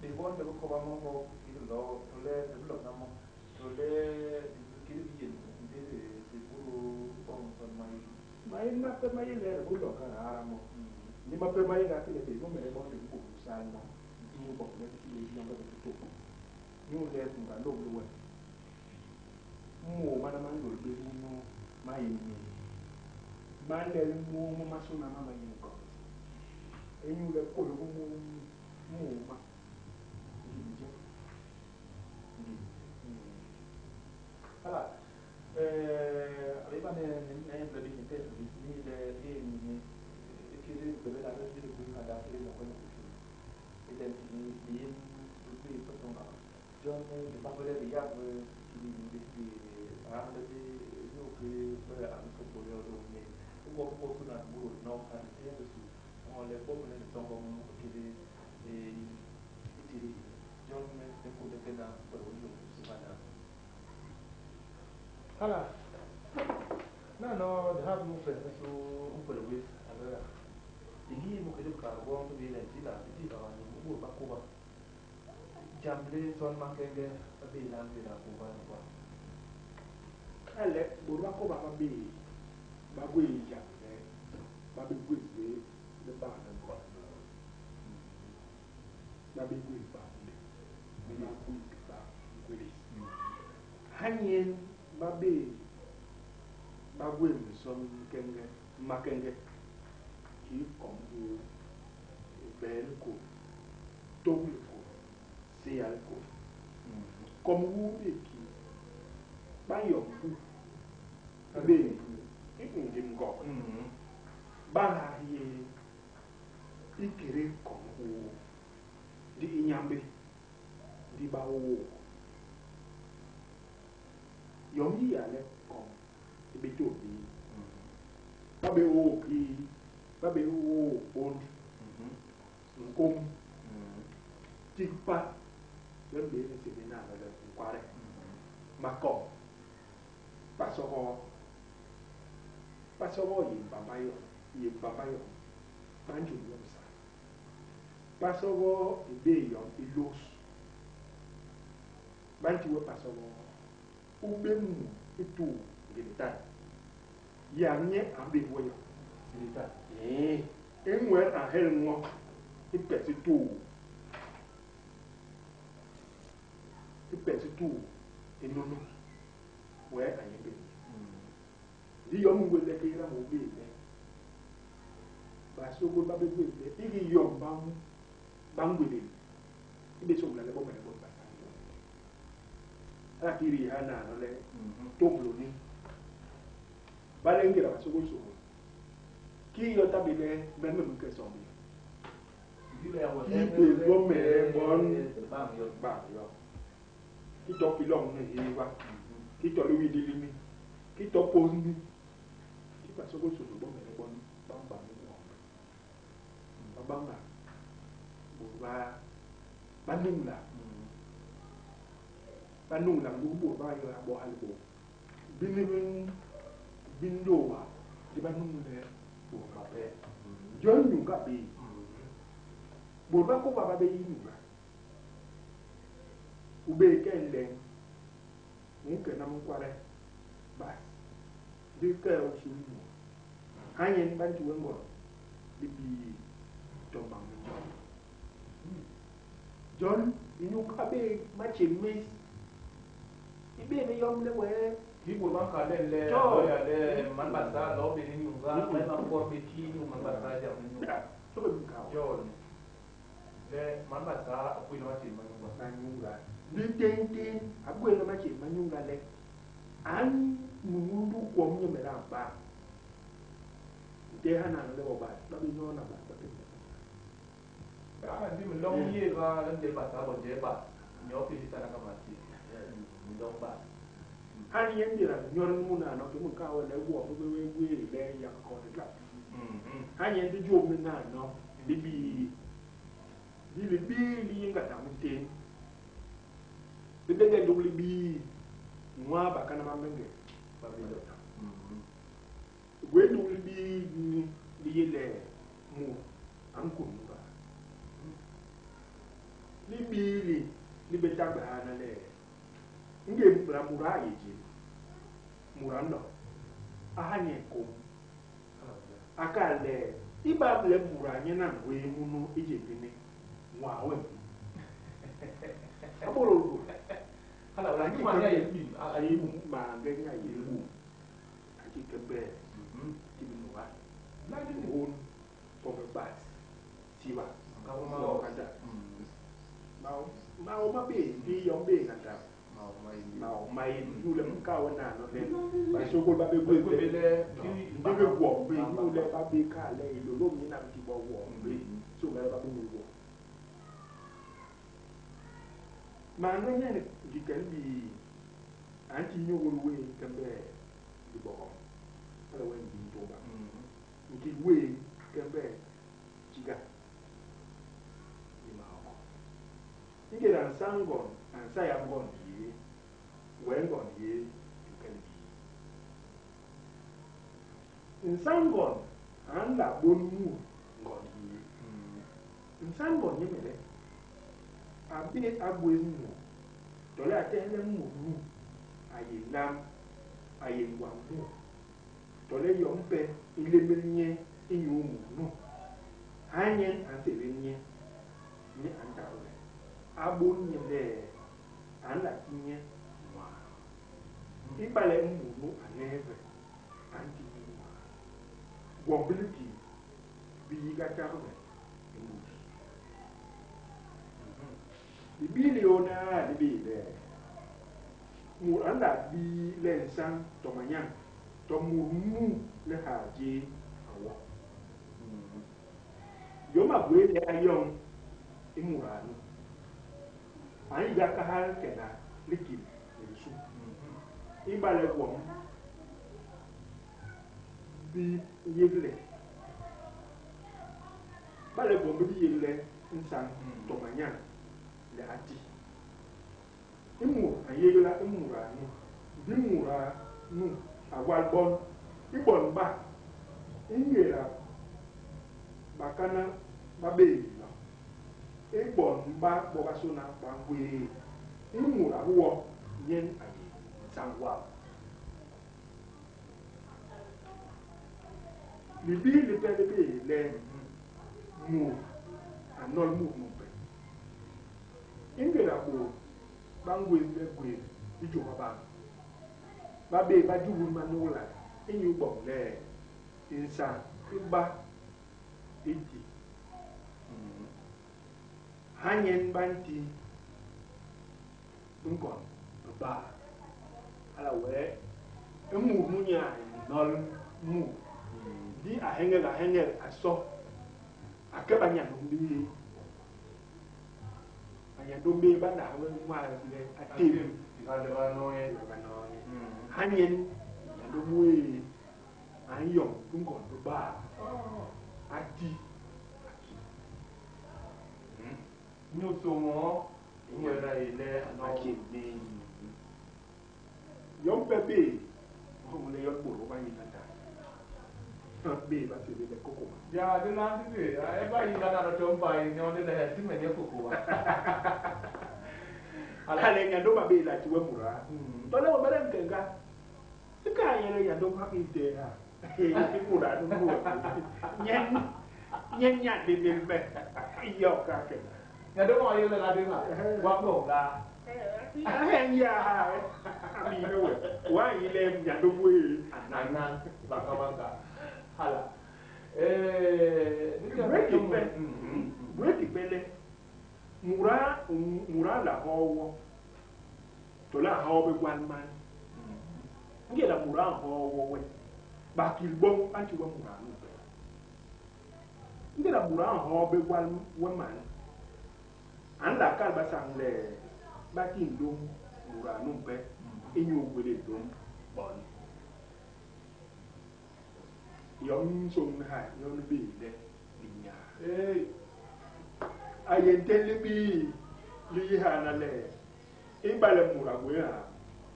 de bon de ko ba mo ko lo to le de lo na mo to le ki bi yen de de buru bon son mai. Ma ye ma pe ma ye le bu lo ka ara mo. Ni ma pe ma ye ga ki le be mo mere bon de bu sa na. Ni bo le ki le ni ba to. Ni o le ku ga lo lo we. Mo ma na ma lo be no ma ye ni. Ma le mo mo ma so na ma ma ye ko. Enyu le ko lo mo mo ma. Ni je. Ni. Ala arriba ne ne ne bi ni te ni le ni ki le be la le le ku ka da le mo ko ni ile ni ni ni ko to na John ne ba le ya ki ni ni ni a le bi no ke ba a ko ko yo do ni ko ko ko na bu no ka ni te su on le ko ne to ko mo ki le e itiri John ne te ko de na ko yo su ba na. Ala na no de ha mu fe su un ko le wis ala digi mu ke ka go to bi le ti la ti ba ni mu ba ko ba jamle son ma kenge be la be la ko ba ko. Ale bo ba ko ba ba be ba go yi ja le ba be go le le ba na ko. Ba be go ba le. Ni ma ku ba go le. Hanyen ba be ba go mi son kenge ma kenge ki kom do bel ko to ko se al ko. Kom wu be ki ba yo ku be ki ndim go. Ba ha ye ikere kom wo di inyambe di ba wo. Yom yi ale kom ebe to bi. Ba be wo ki ba be wo on. Nkom. Tikpa le be ne se na le nkware. Makọ. Pasoko. Pasoko yi baba yo, yi baba yo. Banjo yo sa. Pasoko ebe yo ilos. Banjo we pasoko. Ube mu etu ngeta. Ya nye ambe wo yo. Ngeta. Eh, enwe a hel ngo. Ipesi tu. Ipesi tu enono. We anyebe. Di yo mu le ke ra mo be le. Ba so go ba be be le. Igi yo ba mu ba ngwele. Ibe so le bo me bo ba sa. Ala kiri ha na no le. To lo ni. Ba le ngira ba so go so. Ki yo ta be le me me mu ke so mi. Ki be bo me bon ba mi yo. Ba yo. Ki to pilon ni hi wa. Ki to lu wi dili mi. Ki to po ni. Ki pa so go so bo me bon ba ba mi wo. Ba ba ma. Bo ba ba nung la. Ba nung la ngu bo ba yo bo hal bo. Bi ni bin bin do wa. Di ba nung le bo ba pe. Jo nyu ka bi. Bo ba ko ba ba be yi nyu ba. Ube ke le. Mu ke na mu kware. Ba. Di ke o su nyu. Anyen ban tu ngo. Li bii to mañ mi njol. Jon inyu ka bé matjél més i bééne yom le wee. Kii bôt ba nkal len le, hôya le man Basaa a loo bé ni nyuñga, ba yé ba mpot bé kii inyu man Basaa jam li nyuñga. Jon le man Basaa a gwééne matjél ma nyuñga. Ma nyuñga. Ndi téntén a gwééne matjél ma nyuñga le a nnuñul nduk gwom nyemede a mba. Ntéé hanano le bo ba ba bi nyôhna ba ba bé Hala ndi minlôñ mi yé ba le njel Basaa bo njee bas nyoo pes i Sanaka Mati minlôñ bas. Ha nyen ngéda nyôl ni munano ki mun ka we le gwom bi gwé gwé le yak kônde tlap. Ha nyen di jôm ni nano li bi di li bi li yé ngandak mintén. Li bé nduk li bi nwaa bakana ba Mbenge ba bi lona. Gwé nduk li bi ni li yé le mut a nkun nuga. Li bi li li bé tagbe hana le ngem la mut a yé jém, mut a nlo, a ha nye kôm, a kal le ibale mut a nyen a ngwéé munu i jém lini, nwaa wem nu. A bôdôl bôt. Hala wee mañge a yé bum, a yé bum. Mañge nye a yé bum. A ti kembe, ti binuga, hun, pombe bas, siba, woo ngandak. Maô ma bé, ndi yom bé ngandak. Maô ma yé inyule mu nkaa we nano le basôgôl ba bé gwés bé, ndi bé gwom bé inyule ba bé kal le Hilôlômb nyen a bi ti bo gwom bé, so ngéda ba buñgul gwo. Mañge nyen ngi kel bi a nti nyôgôl wé kembe libogom, hala wee ngi ntômba. Nkil wé kembe jiga li maok. I ngéda nsañ ngond a nsayap ngond yéé, wee ngond yéé i nke libii. Nsañ ngond a nla bôn mut ngond yéé. Nsañ ngond nyemede a bé a gwés mut tole a tehe le mut nu a yé nlam, a yé ngwañ mut, tole yom ipe i nlémél nye inyu mut nu, ha nyen a nsébél nye, nye a ntagbe, a bôn nye le a nla ti nye nwaa. Ibale mut nu a neebe, a nti nye nwaa. Gwom bi litii bi yiga tagbe i mbus. Libii li yôhne aa li bé le, mut a nla bii le nsañ to manyañ to mut mu lihaa jé a nwo. Yom a gwé le a yoñ i mudaa nu, a nyiga kahal kena likil ni bisu. Ibale gwom bi yégle, ibale gwom bi bi yégle nsañ to manyañ le a ti. I mut a nyégla i muda nu, ndi muda nu a gwal bon, i bon ba, i ngéda bakana ba bé lo, i bon ba bobasôna ba ngwéé, i mut a bi wo nyen a yé nsañ wap. Libii lipe li bé le mut a nol mut numpe. I ngéda bôt ba ngwés le gwét bi jôha bañ, ba bé ba jubul manôgla inyu boñ le i nsañ i ba i ti. Ha nyen ba nti nkon baa, hala wee i mut nu nyen a nol mut, ndi a heñel a heñel, a so, a ke banyandôm béé. Banyandôm béé ba nla ha bé nwas le a témb. Ibale ba noñe. Ba noñe. Ha nyen nyandôm wéé a nyoñ nkon baa, a ti, a kil. Inyu soñgo i ngéda i le a A kil bé. Yom pe bé, nhoñ le yon bôt ba yi ngandak. Bé ba sébél le kokoma. Ja di lan di bé, e ba yi ngandak to mbai nyo di le ti me nye kokoma. Hala nyandôm a bé la ti we muda. Tole wemede nkenga. I ka yé le nyandôm ha i ntehe ha. I muda nu nu. Nyen Nye nya de me. Iyo ka ke. Nhà đứng ngoài là đứng à? Quá nổ là. Ya. Ami no we. Wa ile nya do we. Anan baka baka. Hala. Eh, Break it pe. Break it pele. Mura mura la howo. To la howo be gwan man. Ngela mura howo we. Ba kilbon anti wa mura no pe. Ngela mura howo be gwan we man. An la kal ba sang le ba ti ndum mura no pe. Inyu gwele dum bon. Yom song ha yom bi le linya. Eh, Aye bi li ha na le. Ibale mura gwe ha.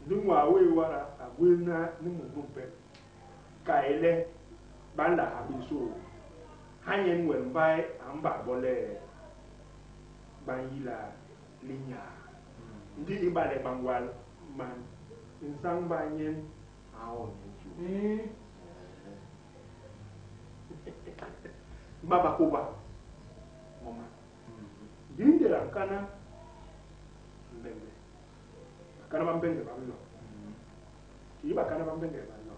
Ni wa we wara agwe na ni mu no pe. Ka ele ba la ha bi so. Ha yen we mbai amba bole. Ba yila linya. Ndi ibale bangwal man. Nsang ba nyen awo nyen chu. Eh. Baba koba. Mama. Dinde la kana mbenge. Kana ba mbenge ba lo. Ti ba kana ba mbenge ba lo.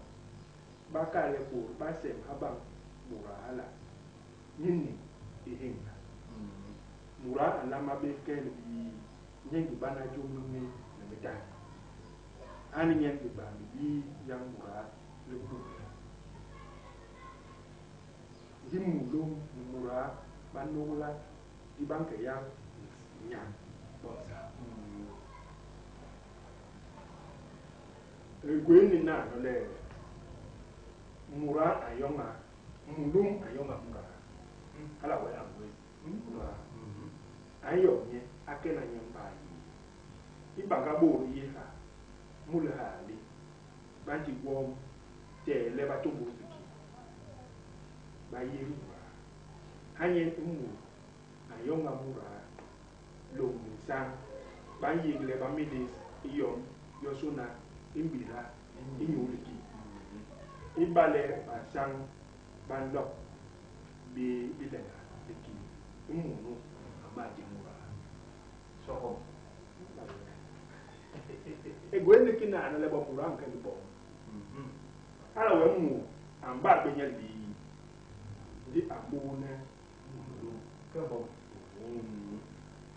Ba ka le ko ba sem ha ba mura hala. Nyinni ihinga. Mura alama be kel bi nyengi bana jomni ne meta. Ani nyengi ba bi yang mura le ku. Di mulum mura ba nola di banke yang nya bonsa. Egwe ni na no le mura ayonga mulum ayonga mura. Hala we agwe mura. Ayo nye akena nye mba yi. Ibaga bo ye ha mule ha li. Ba ti gwom te le ba tombo biki. Ba ye mura. Hanye mu ayonga mura lo musa. Ba ye le ba milis iyom yosuna imbira inyuliki. Ibale ba sang ba lok bi ilenga liki. Imunu ba di mura. Soho. Egwe ni kina na le bo mura nka ni bo. Ala we mu amba be nya bi. Ndi ambu ne mu Ke bo.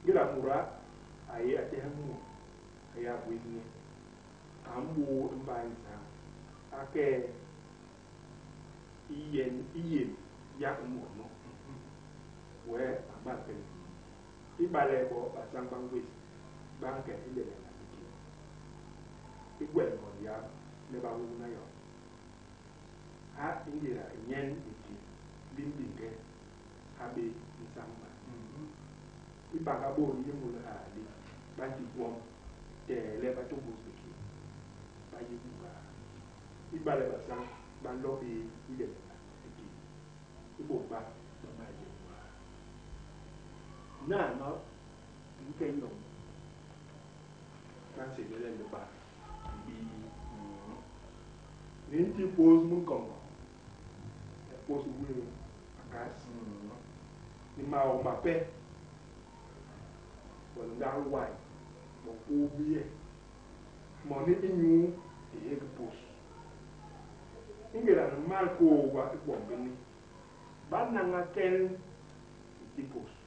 Ngira mura aye ate mu aye abu ni. Ambu mba nsa ake iyen iyen ya mu no. We amba pe. Ibale bo basang bangwes banke ile na biki. Igwe mo ya le ba wu na yo. Ha ingira nyen biki limbinge habe nsamba. Ibaga bo ni mu la ali ba ti gwom te le ba to biki. Ba yi buka. Ibale basang ba lo bi ile na biki. Ibo ba ba ma je wa. Na no nke yo. Ba se le le ba bi. Ni ti pose mun kongo. E pose we akas. Ni ma o ma pe. Bon nga wai. Bon ko bi e. Mo ni inyu e e pose. Ngira no mal ko wa bo ni. Ba na nga kel ti pose.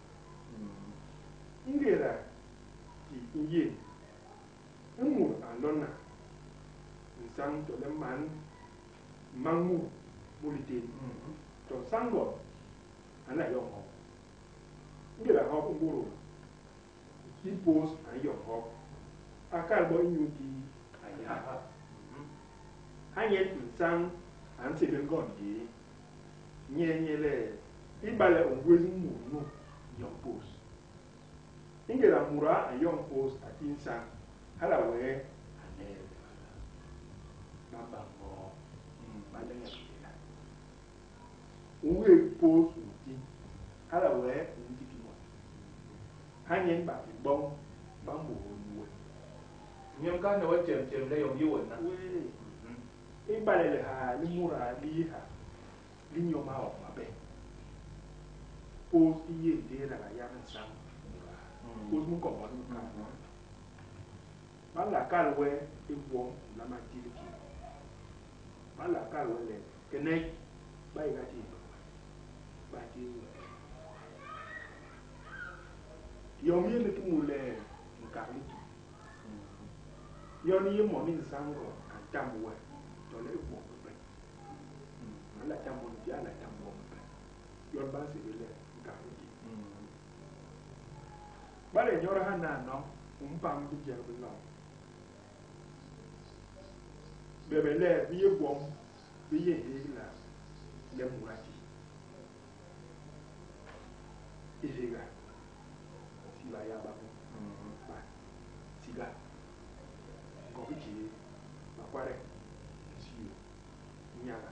Ngira ti iye. Nmu alona. Nsang to le man mangu mulite. To sango ana yo ho. Ngira ho nguru. Ti pose ayo ho. Akal bo inyu ti aya. Hanye nsang an se be ngon yi. Nye nye le ibale ongwezi mu no yon pose. Ngira mura ayon pose atinsa hala we ane baba mo ba le ya la. Uwe pose uti hala we uti ki mo. Hanye ba ti bon ba mo we. Nyem ka ne wa chem chem le yom yiwon na. We. Ibale le ha ni mura li ha li nyoma o ma be. Pôs i yé ntéédaga yak nsañ mudaa. Pôs minkôm won mi nkal. Ba nla kal we i gwom u nlama ti likil. Ba nla kal we le, kenek, ba yiga tiimba we. Ba tiimba we. Yom i yé ki mu le nkak likil. Yon i yé moni nsañ ngond a ntamb we tole i gwom bipe. A nla tamb moni ti, a nla tamb gwom bipe. Yon ba nsébél le nkak likil. Bale nyôl hanano u mpam bijek bi loñ, bebe le bi yé gwom bi yé hégla le mut a ti. Hihéga, siba ya ba mu, ba siga, ngok i tjéé, makwade, nsiyo, nyaga,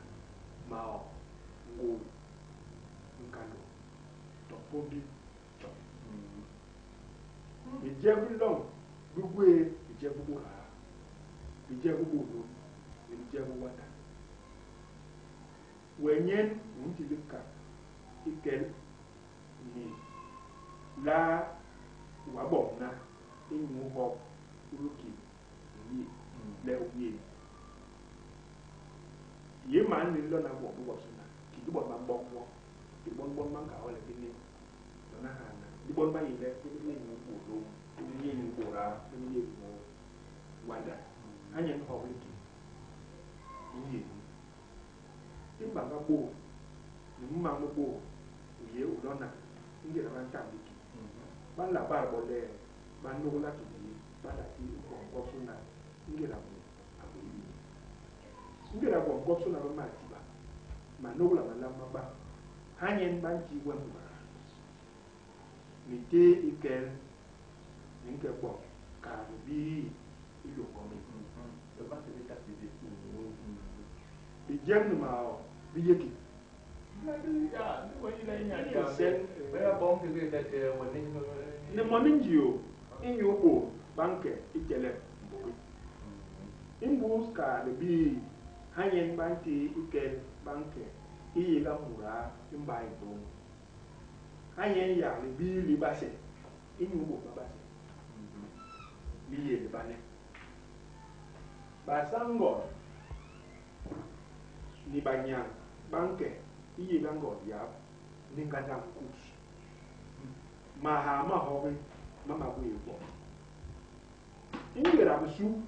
maok, ngôô, nkandô, to pôndi tjok. Bijek bi loñ bi gwé bijek bi bôdaa, bijek bi bôlôm ni bijek bi wanda. We nyen u nti likak i kel ni laa w'a bomna inyu hop u likil u yé le u yé. Yé man ni lona gwom bi gwobisôna kiki bon ba mbok gwo, ndi bon bon ba nkaa we le bi niñ lona hana. Ndi bon ba yi le bini bi yé inyu bôlôm, bini bi yé inyu bôda, bini bi yé inyu wanda. Ha nyen hop likil u yé. I mbanga bôt ni mimañ mi bôt u yé u lona i ngéda ba ntam likil. Ba nla bat bo le ba nôgla kiki ba nla ti i gwom gwobisôna i ngéda mut a gwé i. I ngéda gwom gwobisôna bi mal tiba, manôgla malam ma ba. Ha nyen ba nti we mura ni téé i kel ni nke boñ kaat libii i lo ngomin. Bijek ni maok bi yé kii? Ni moni njio inyu bôt ba nke i telep mbôgi. I mbus kaat libii, ha nyen ba nti i kel ba nke i yéga muda i mbai nlôm. Ha nyen yak libii li base inyu bôt ba base li yé li bane. Basañgol ni banyañ ba nke i yéga ngond yap ni ngandak nkus. Mahaa mahogi ma ma gwé gwom. I ngéda bisu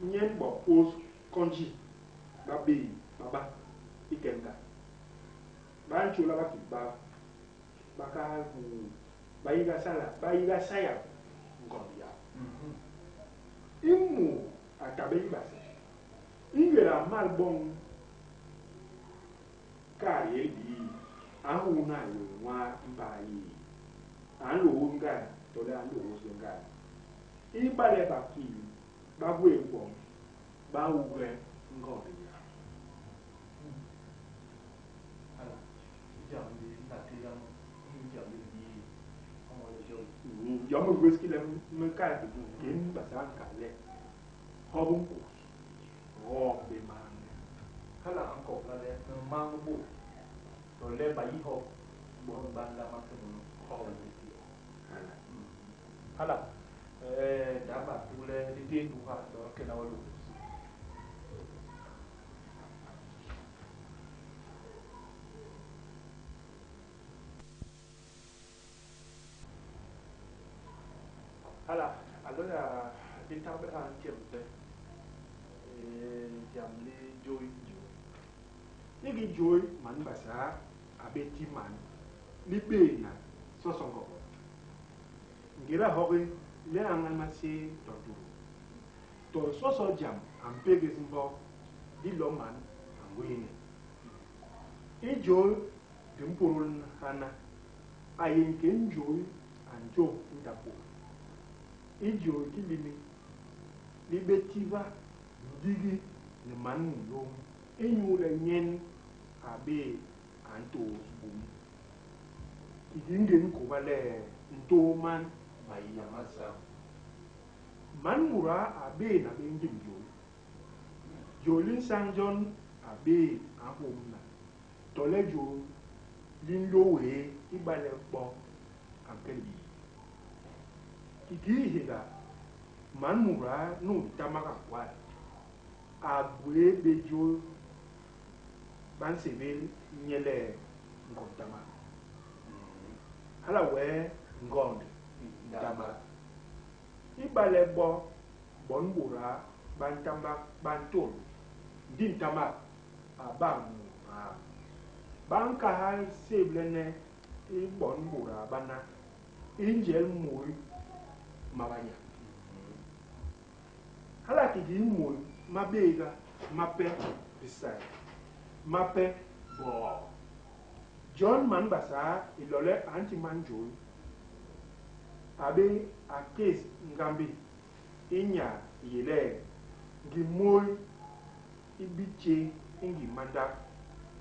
nyen bo pôs konji ba bé ba ba i kel ngan. Ba ntjôla bakil bap, ba kahal huu, ba yiga sala, ba yiga sayap ngond yap. I mut a ta bé i base, i ngéda a mal boñ kaat yé libii, a nhuuna i wél nwaa mbaa yé. A nlôôs ngan tole a nlôôs bé ngan. Ibale bakil ba gwé gwom, ba uge ngond yap. Hala, i jam li nla tééda mu inyu jam li libii, hoñol le jôl. Yom me gwés ki le me kal ki mu, ken Basaa a nkal le, Hop u nkus, hoo bé mañge. Hala a nkobla le mimañ mi bôt tole bayihop bon ba nlama ke munu hop u. Hala. Hala. D'a bat le di téé nduha, d'a kena we lôñ. Hala a lôya di tagbe ha ntjep bé jam li jôi. Hiki jôi man Basaa a bé ti man, li bééna soso ngobol. Ngéda hogi le a ñañ maséé to ndutu, to soso jam a mpégés mbok, di lo man a ngwééne. I jôi di mpôdôl hana, a yé nkén jôi a njôp ndap bôt. I jôi ki lini, li bé tiba ndigi ni man munlôm inyule nyen a bé a ntôôs bum. Kiki ngén kôba le ntôô man Mayiya ma sañ. Man muda a bééna bé ngim jôi. Jôi li nsañ jon a bé a nhômna, tole jôi li nlôô wéé ibale bo a nke libii. Kikii hihéga, man mudaa nu Ntamak a ngwal, a gwéé bé jôl ba nsébél nye le Ngond Ntamak. Hala wee ngond Ntamak. Ibale bo bon bôdaa ba Ntamak ba ntôl, ndi Ntamak a bak mudaa, ba nkahal séblene i bon bôdaa bana i njel môy ma banyañ. Hala kikii môy ma bééga mape bisai, mape bôô. Jon man Basaa ilole a nti man jôl, a bé a kéés ngambi i nya i yé le ngim môy i bi tjé i ngim mandap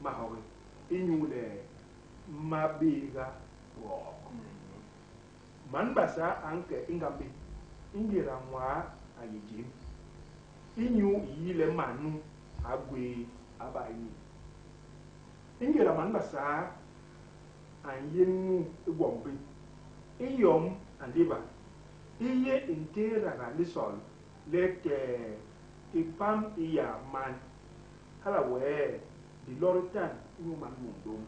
mahogi inyule ma bééga bôô. Man Basaa a nke i ngambi i ngéda nwaa a yé jém, inyu i yi le man nu a gwéé a ba i niñ. I ngéda man Basaa a nyéñ mu i gwom bi, i yom a nléba i yé i ntéédaga lisol letee i pam i yaa man, hala wee dilô ditan inyu man munlôm,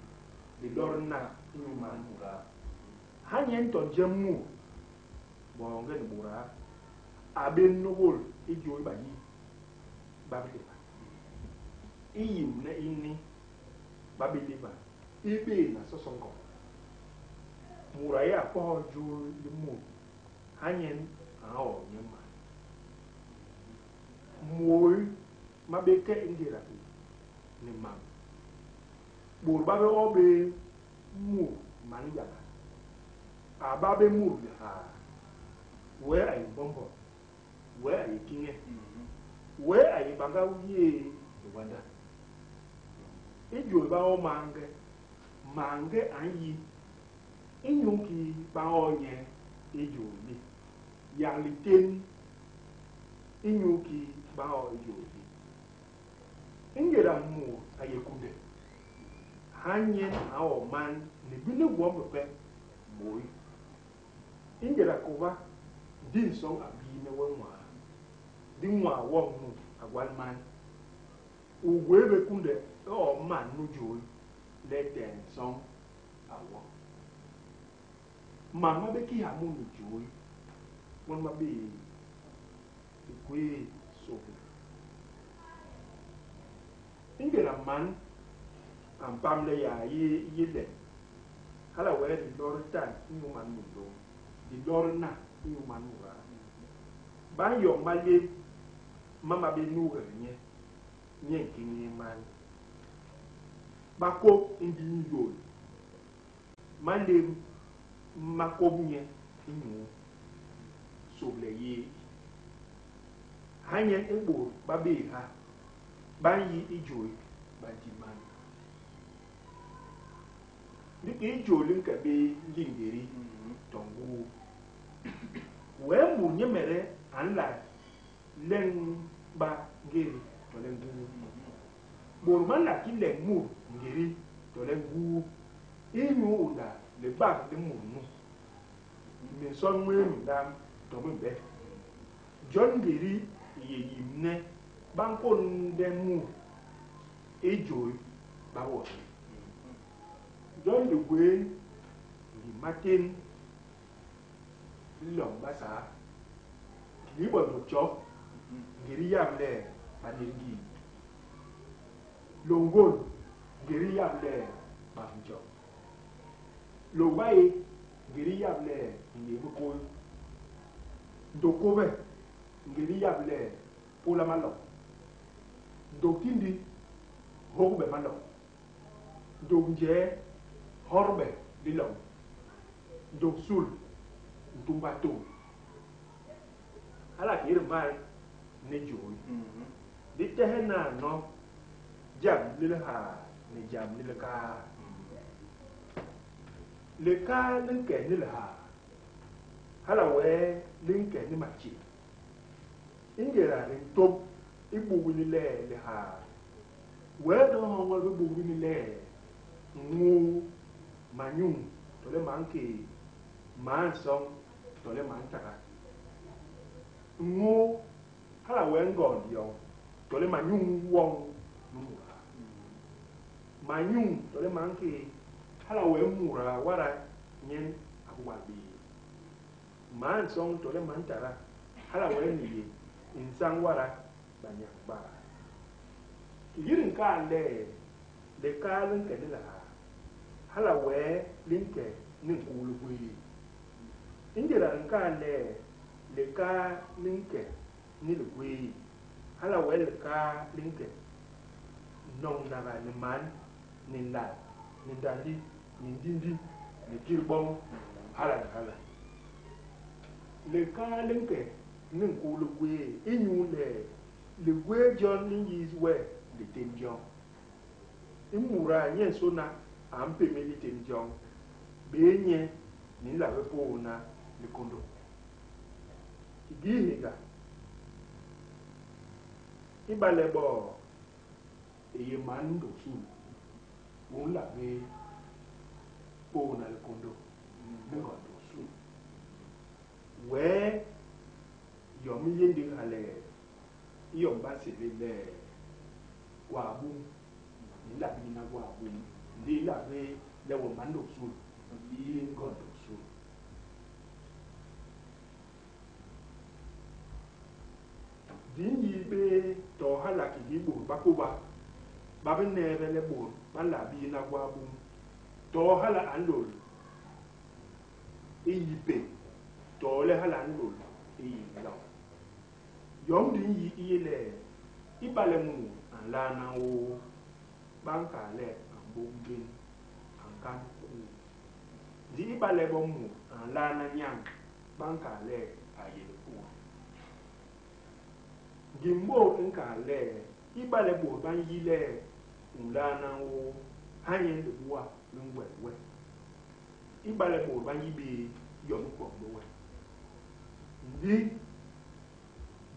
dilô dina inyu man mudaa. Ha nyen to njem mut, boñge ni bôdaa, a bé nôgôl i jôl ba yi ba bi léba. I yimbne ini ba bi léba i bééna soso ngôñ. Mut a yé a pohol jôl li mut, ha nyen a nhoo nye man. Môy ma bé ke i ngéda i, ni mam. Bôt ba bé oo bé mut man yañga. A ba bé mut lihaa, wee a yé mbombom, wee a yé kiñe, wee a yé bañga yéé liwanda. I jôl ba ôô maange, maange a nyi inyu kii ba ôô nye i jôl li, yak litén inyu kii ba ôô i jôl li. I ngéda mut a yé kunde, ha nyen a ôô man ni bini gwom bipe môy. I ngéda kôba, ndi nsoñ a biine we nwaa, ndi nwaa woñ nu a gwal man. U gwéé bé kunde i ôô man nu jôl letee nsoñ a wo. Mam ma bé kiha mu ni jôl mon ma bé i gwéé sôble. I ngéda man a mpam le yaa yé i yé len, hala wee diloo ditan inyu man munlôm, diloo dina inyu man mudaa, ba nyoñ malép ma ma bé nuugege nye, nye nkéñéé man, ba kôp i ngii yôl. Malép ma kôp nye inyu sôble yé i. Ha nyen i bôt ba bé ha, ba nyi i jôl ba nti man. Ndi kii jôl li nke bé ngi ngédi to nguu, wee mut nyemede a nla leñ ba ngédi tole nguu. Bôt ba nla ki leñ mut ngédi tole nguu inyu unda libak li mut nu, minson nwé minlam to mimbe. Jon ngédi i yé yimbne ba nkônde mut i jôl ba bôt. Jon di gwé ngim matén i loñ Basaa, kiki bo Ndôg Tjok, ngédi yap le Banit Ngii, Lôg Ngônd, ngédi yap le Bafntjok, Lôg Baye, ngédi yap le Ngé Bikôy, Ndôg Kôbe, ngédi yap le Pôla Malok, Ndôg Tindi, Hôgbe Malok, Ndôg Njee, Horbe Liloñ, Ndôg Sul, Ntumba Tôl. Hala a yé mal ni jôl. Di tehe nano jam li lihaa ni jam li likaa. Likaa li nke ni lihaa, hala wee li nke ni matjél. I ngéda di ntôp i buk ini le lihaa, wee di nhoñol bibuk bini le nguu. Manyuñ tole mankéé, maasoñ tole mantaga. Ñô, hala wee ngond yoñ tole manyuñ woñ nu mudaa. Manyuñ tole mankéé, hala wee mudaa wada nyen a gwal béé. Maasoñ tole mantaga, hala wee ni yé nsañ wada banyañ baa. Kiki di nkal le, likaa li nke ni lihaa, hala wee li nke ni nkuu ligwéé. Ingéda di nkal le, likaa li nke ni ligwéé, hala wee likaa li nke noñnaga ni man, ni nlal, ni ndandi, ni ndindi, ni kilboñ, hala ni hala. Likaa li nke ni nkuu ligwéé inyuule ligwéé jon li nyis we litén joñ. I mudaa nyensôna a mpémél litén joñ, béé nye ni nla bé pôôna likôndô. Kikii hihéga, ibale bo i yé man Ndôg-Sul, u nla bé pôôna likôndô ni ngond Ndôg-Sul. Wee yom i yé ndik ha le i yom ba nsébél le gwabum, i nla biina gwabum, ndi i nla bé le we man Ndôg-Sul u bii ngond Ndôg-Sul. Di nyi bé to hala kiki bôt ba kôba ba bi neebe le bôt ba nla biina gwabum, to hala a nlôl i yi pe tole hala a nlôl i yi loñ. Yom di nyi i yé le, ibale mut a nlaana woo, ba nkal le a mbôk mbén, a nkan kuu. Ndi ibale bo mut a nlaana nyañ, ba nkal le a yé likut. Ngim bôt i nkal le, ibale bôt ba nyi le u nlaana woo, ha nyen libua li ngwel we. Ibale bôt ba nyi bé, yom i kwok bé we. Ndi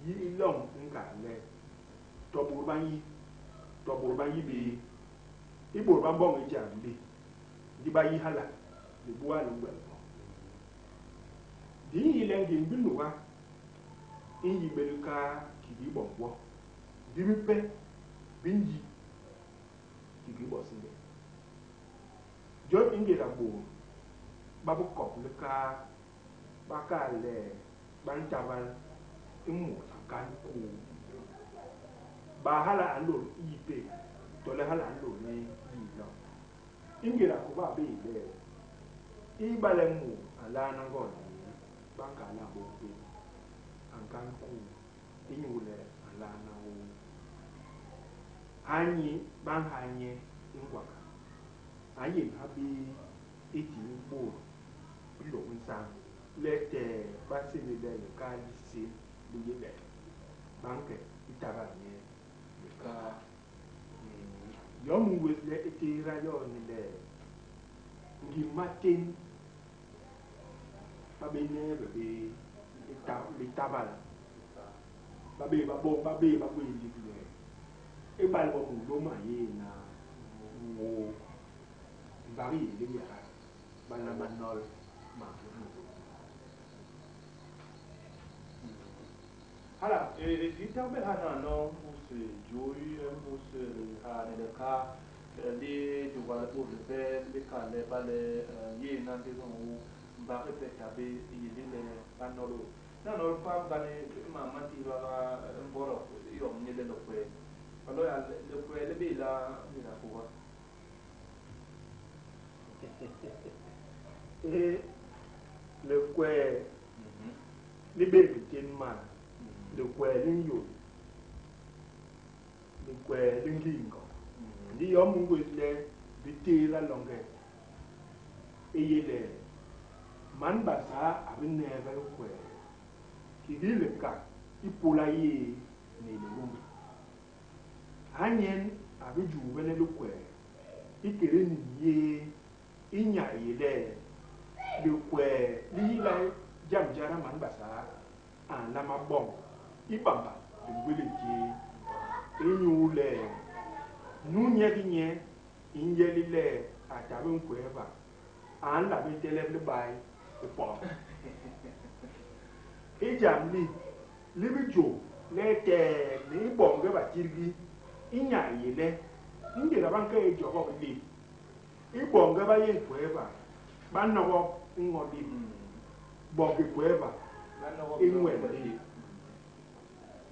yi i loñ i nkal le, to bôt ba nyi, to bôt ba nyi bé, i bôt ba mboñ i jam li, ndi ba yi hala, libua li ngwel bo. Di nyi le ngim binuga i nyi bé likaa kikii bo ngwo, ndi bipe bi nyi kikii bo sinde. Jon i ngéda bôt ba bikop likaa ba kal le ba ntabal i mut a nkan kuu, baa hala a nlôl i yi pe tole hala a nlôl ni yi i loñ? I ngéda kôba a bé yi le ibale mut a nlaana ngond yéé, ba nkal le a mbôk mbén, a nkan kuu inyuule a nlaana woo. Ha nyen ba nha nye i ngwaga. A nyén ha bé i ti bôt bilôk nsañ letee ba sébél le likaa li sém li yé le ba nke i tabal nye likaa. Yom u ngwés le i tééda yo ni le, ngim matén ba bé neebe bé litabal, ba bé ba boñ, ba bé ba gwé ndik le ibale bo munlôm a yé na ngwo, mbag i yé le yada, ba nlama nol mañge munlôm. Hala, i tagbe hanano mbus jôi, mbus lihaa ni likaa li jôga li bôt lipe li kal le bale yééna ndi u mbag ipe ta bé i yé le ba nol we. Nano pam gani mam ma ntihbaga mbodok yom ni le likwee. Ba lo ya likwee li bé la ngéda kôba. I likwee li bé litén maa, likwee li nyôl, likwee li ngii ngok. Ndi yom u ngwés le di tééda longe i yé le, man Basaa a bi neebe likwee kiki likak ipôla yéé ni Hilôlômbi. Ha nyen a bi juubene likwee ikédé niñ yéé i nya i yé le, likwee li yila jam jada man Basaa a nlama boñ i bamba li ngwélél jéé. Inyuule nu nye ki nye i njel i le a ta bé nkweeba. A nla bé telep libay i pom. I jam li, li bi jô letee ni i boñge ba tirgi i nya i yé le, i ngéda ba nke i jogop lip, i boñge ba yé i kwéhba, ba nogop i ño lip, bok i kwéhba i nwel lip.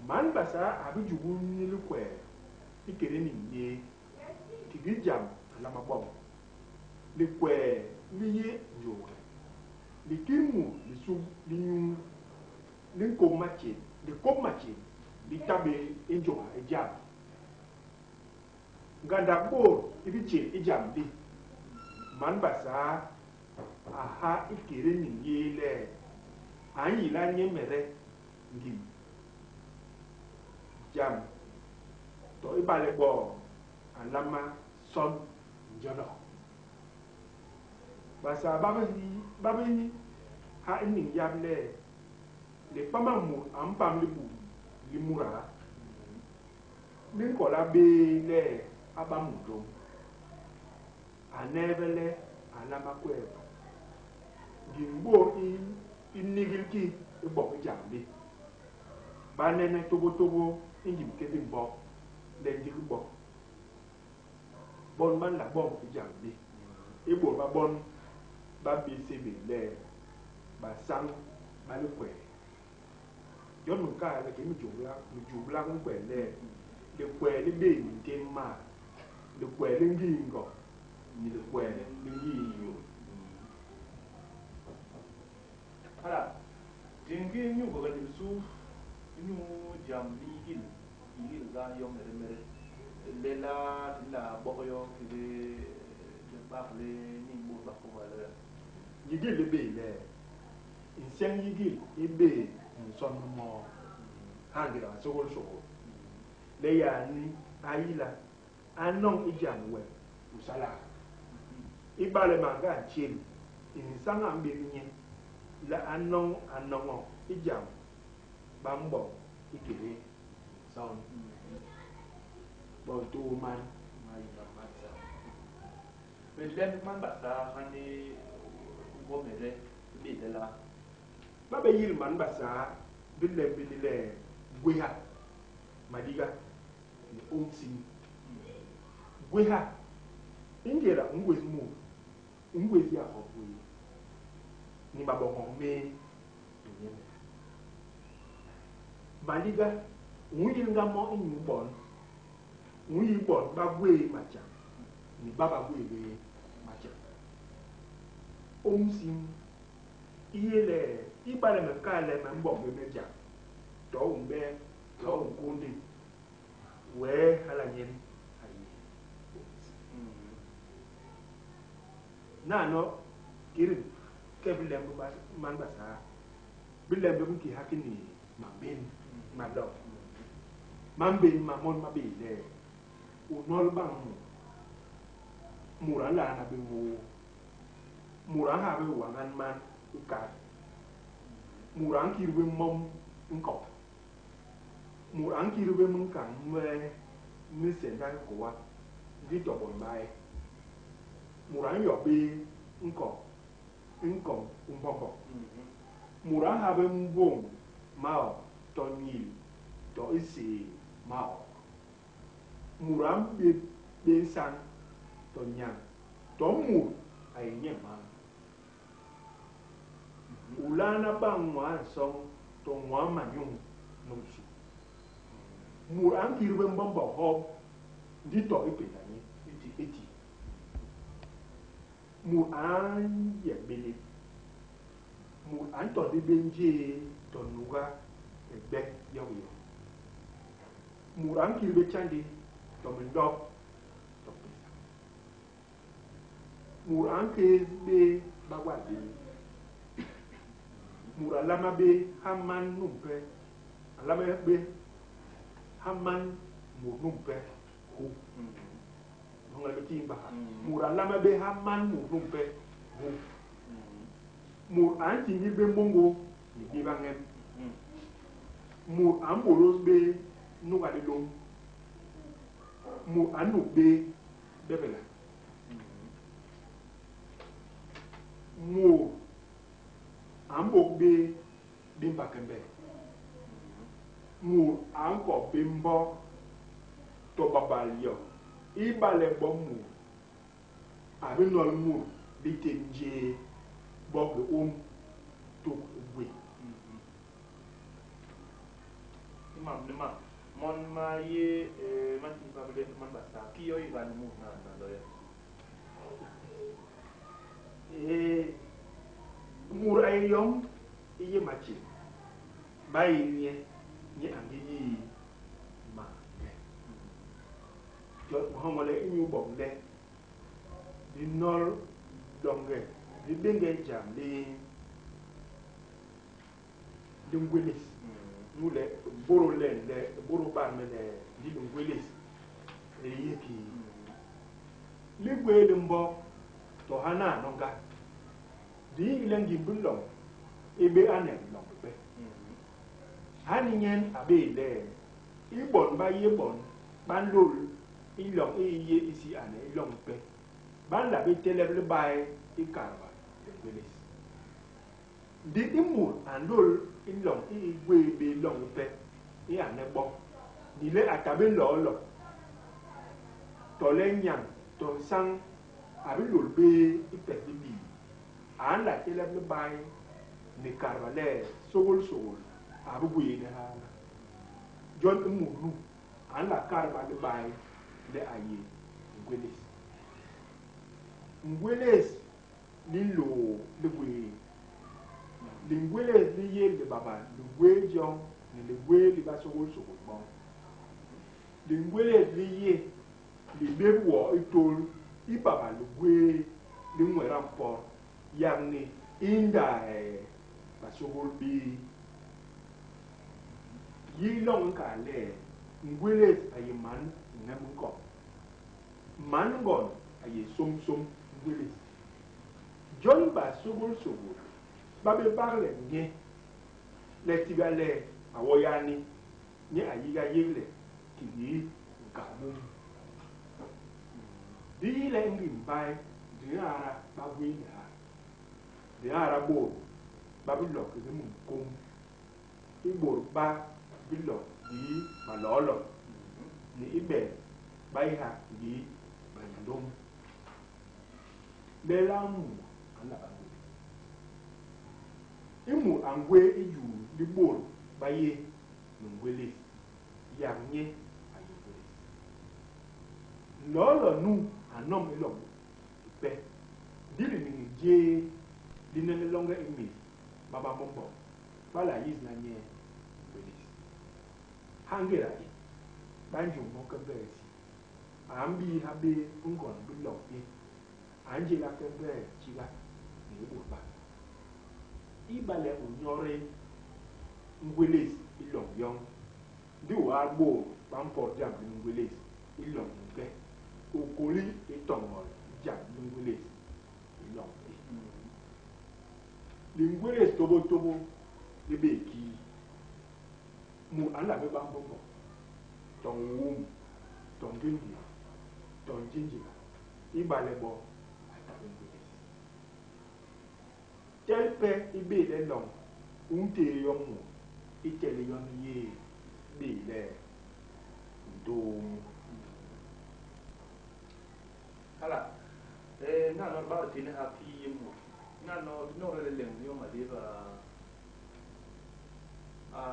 Man Basaa a bi jubul ni likwee ikédé niñ yéé, kiki jam a nlama boñ. Likwee li yé njôghe. Likil mut lisuk li nyuu li nkôp matjél, likôp matjél li ta bé i njôha i jam. Ngandak bôt i bi tjél i jam li. Man Basaa a ha ikédé niñ yéé le a nyila nyemede ngim jam to ibale bo a nlama son njonok. Basaa ba ba bi yi ha i niñ yap le, lipamal mut a mpam libum li mudaa, li nkola bé le a ba munlôm. A neebe le a nlama kweeba. Ngim bôt i i nigil ki i bok i jam li. Ba nene tôbôtôbô i ngim kété mbok le ndik bo bon ba nla boñ i jam li. I bôt ba bon ba bi sébél le basañ ba likwee. Jon me nkal le kii me jublak nkwel le, likwee li bé mintén maa, likwee li ngii ngok ni likwee li ngii nyôl. Hala, di ngi inyu bôga ni bisu inyu jam li yigil, yigil ga yoñ meremere. Lelaa di nla bok yo ki le libak li niñ bôt ba kôba le? Yigil i bé le, nseñ yigil i bé minson mi moo ha ngéda basôgôlsôgôl, le yani a yila a noñ i jam we u salak. Ibale mañge a ntjél i nsañ a mbép nye le a noñ a noñok i jam ba mboñ ikédé nson. Bo ntôô man. Me lem man Basaa hani womede i bé lelaa? Ba bé yil man Basaa bilem bini le gwéha, maliga, ni ômsiñ. Gwéha, i ngéda u ngwés mut, u ngwés yak hop wéé, ni maboñok méé, ni nyemede. Maliga, u nyilnga mo inyu bon, u nyi bon ba gwéé matjang ni ba ba gwéé bé matjang. Ômsiñ i yé le, ibale me nkal le me mboñ bé me jam, to u mbe, to u nkônde, wee hala nyen a yé ômsiñ. Nano, kii di nke bilemb bi man Basaa, bilemb bi nkiha ki ni mambén ma loñ. Mambén ma mon ma bé le, U nol bañ mut. Mut a nlaana bé woo. Mut a nha bé wañan man i kat. Mut a nkit bé mom nkok. Mut a nkit bé minkañ nwé mi senda hikôa, ndi to bon ba e. Mut a nyok bé nkok i nkoñ u mbombok. Mut a nha bé mbôñ maok to nyil to isii maok. Mut a mbép bé nsañ to nyañ to mut a yé nye mañ. U laana bañ nwaa nsoñ to nwaa manyuñ nu nsu. Mut a nkit bé mbombok hop ndi to i pénda nye i ti. Mut a nyep bé lép. Mut a ntônde bé njéé to nuga egbe yokiyo. Mut a nkit bé tjandi to minlop to pesa. Mut a nkéés bé bagwal béé. Mut a nlama bé ha man numpe, a nlama bé ha man mut numpe hu. Noña le me tiimba ha. Mut a nlama bé ha man mut numpe hu. Mut a ntiñgil bé môñgô ni béba ñem. Mut a mbôlôs bé nuga lilôm. Mut a nup bé bebela. Mut a mbôk bé bimba kembe. Mut a nkop bé mbok to babal yo. Ibale bo mut a binol mut litén jéé, bok i ôm tuk i gwé. I mam ni ma, mon ma yé ma ntihba bé man Basaa. Kii yo i ga ni mut nano loya? Mut a yé yom i yé matjél, ba yé nye, nye a ngi yii maange. Jon u hoñol le inyu boñ le di nol loñge, di béñge jam li li ngwélés. Inyu le bôdôl len le bôdôl bat me le ndi li ngwélés li yé kii? Ligwéé li mbok to hanano nga, di yik le ngim biloñ i bé ane biloñ bipe. Ha ni nyen a bé yi le i bon ba yé bon ba nlôl i loñ i i yé isi ane i loñ ipe, ba nla bé telep libai i kadba li ngwélés. Ndi i mut a nlôl i loñ i i gwé bé loñ ipe i ane bo, ni le a ta bé loo loñ, tole nyañ to nsañ a bi lôl bé i pes libii, a nla telep libai ni kadba le sôgôlsôgôl a bi gwééne haana. Jon i mut nu a nla kadba libai le a yé ngwélés. Ngwélés li nloo ligwéé. Lingwélés li yé libaba ligwéé joñ ni ligwéé li basôgôlsôgôl boñ. Lingwélés li yé libép woo i tôl i baba ligwéé li nwet a mpot, yak ni i ndaye basôgôl béé. Yi loñ i nkal le, ngwélés a yé man ñem nkoñ. Man ngond a yé sômsôm ngwélés. Jon basôgôlsôgôl ba bé bagle nye le tiga le a wo yani, nye a yiga yégle kiki nkabum. Di yi le ngim mbai di nhara ba gwééne ha, di nhara bôt ba bilok kiki minkum, i bôt ba bilok ngii balôlô, ni i bet ba yé ha ngii banyandôm. Lelaa mut a nla ba ngwélés? I mut a ngwéé i juu li bôt ba yé mingwélés, yak nye a yé ngwélés. Nlôlô nu a nom i loñ ipe, ndi liniñik jéé li nene loñge i mis ma bambombok, ba la yisna nye ngwélés. Ha ngéda i, ba njôñ mo kembe isi. A mbii ha bé ngond biloñ i, a njéla kembe tjiga ni i bôt ba. Ibale u nyodi ngwélés i loñ yoñ, ndi u at bôt ba mpot jam li ngwélés i loñ ipe, u kôli i toñol jam li ngwélés i loñ i. Lingwélés tôbôtôbô li bé kii? Mut a nla bé ba mbombog, to nwum, to ngingii, to njinjiga, ibale bo a ta bé ngwélés. Tel pe i bé le loñ u ntéé yo mut, i tel i yon i yé bé le ntôô mut. Hala, nano ba bi tééne ha kii yé mut. Nano, di nôgda le lem i yoñ maléba a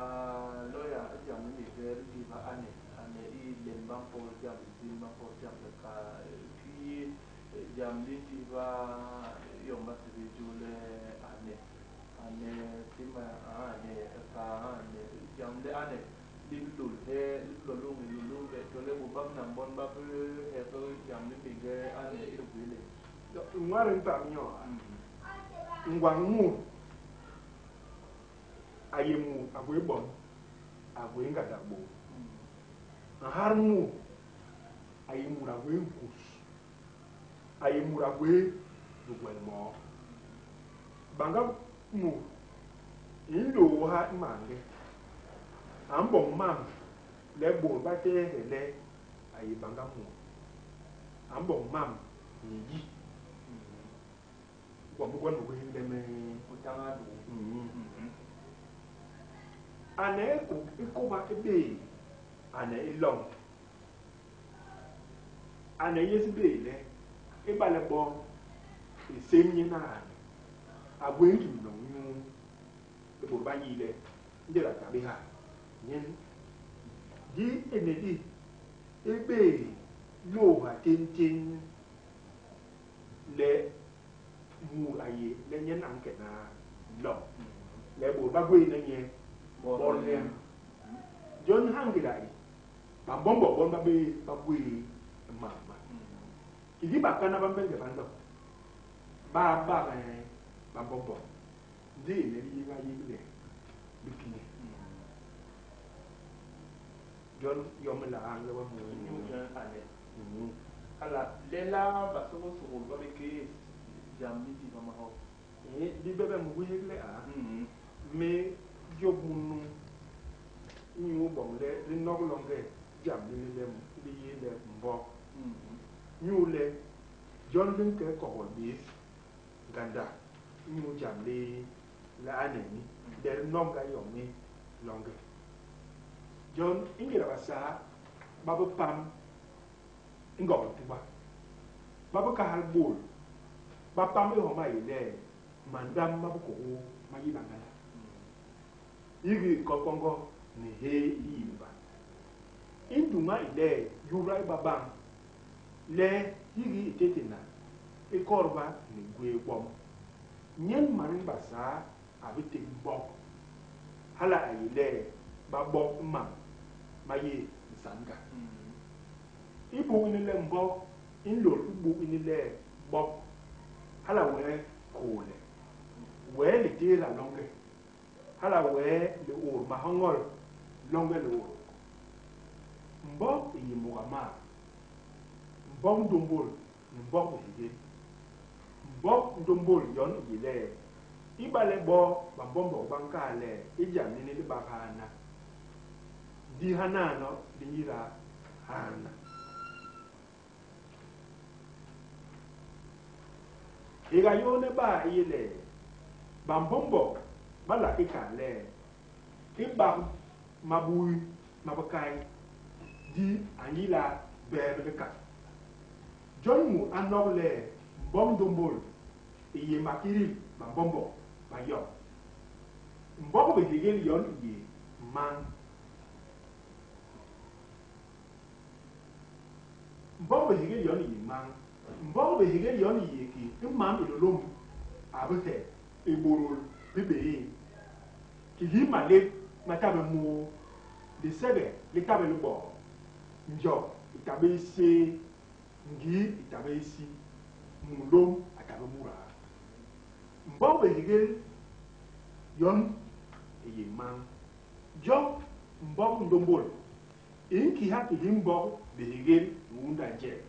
loya i jam li li li ba ane, ane i lem ba mpot jam li lim ba mpot jam li ka kii jam li ntihba yom ba sébél jo le ane, ane sima ane ka ane jam li ane li bi lôl hee li bi lo loñge li loñge tole bôt ba binam bon ba bi hek jam li mbéñge ane i ligwéé le. Nwaa di mpam nyoo ha, ngwañ mut a yé mut a gwé bon, a gwé ngandak bôt. Nhar mut a yé mut a gwé nkus, a yé mut a gwé bigwel moo. Bañga mut i nlôôha i mañge, a mboñ mam le bôt ba tehe le a yé bañga mut. A mboñ mam ni yi. Gwom bi gwon bi gwé lem Otanga du. Ane i kôba i béé ane i loñ. Ane yés i béé le, ibale bo i sém nye na ane, a gwé ngim loñ inyu i bôt ba yi le ingéda a ta bé ha, nyen di ane di i béé lôôha téntén le mut a yé le nyen a nkena loñ, le bôt ba gwééne nye botñem. Jon ha ngéda i, bambombok bon ba bé ba gwéé mam ma. Kiki bakana ba Mbenge ba nlo, ba bak bambombok, ndi i len ini ba yégle bikiñe. Jon yom i nla añle we mu Inyu ane. Hala, lelaa basôgôlsôgôl ba bé kéés jam li njiiha mahop? Di bé bé mu gwéhék le a me jôp munu inyu boñ le di nok loñge jam lini le li yé le mbok. Inyule jon li nke kobol bés ngandak inyu jam li li ane ni le di nok nga yom i loñge. Jon i ngéda basaa ba bi pam i Ngog Lituba, ba bi kahal bol, ba pam i homa a yé le mandam ma bikôgôô ma yila ngandak. Yigi i Kongo ni hee i yilba. I nduña i le yubda i ba bañ, le yigi i téténa i korba ni gwéé gwom. Nyen man Basaa a bi ték mbok, hala a yé le ba bok i mam ma yé nsañga. I buk ini le mbok i nlôl i buk ini le bok, hala wee kôhle, wee litééda loñge, hala wee liôt mahoñol loñge liôdôk. Mbok i yé môga maa, mbok ndômbôl ni mbok bihégél. Mbok ndômbôl yon i yé le ibale bo bambombok ba nkal le i jam lini li bak hana, ndi hanano li nyila hana. Higa yôhne baa i yé le bambombok ba la ki kal le i bak mabui ma bikay, ndi a nyila bee bi likak. Jon mut a nok le mbok ndômbôl i yé makidil bambombok ba yoñ. Mbok bihégél yon i yé mañ. Mbok bihégél yon i yé mañ. Mbok bihégél yon i yé ki i mam Hilôlômbi a bi heg i bôdôl bibéé. Kiki malép ma ta bé môô, lisege li ta bé liboo, njok i ta bé iséé, ngii i ta bé isi, munlôm a ta bé mudaa. Mbok bihégél yon i yé mañ. Jon mbok ndômbôl i nkiha kiki mbok bihégél i unda njel.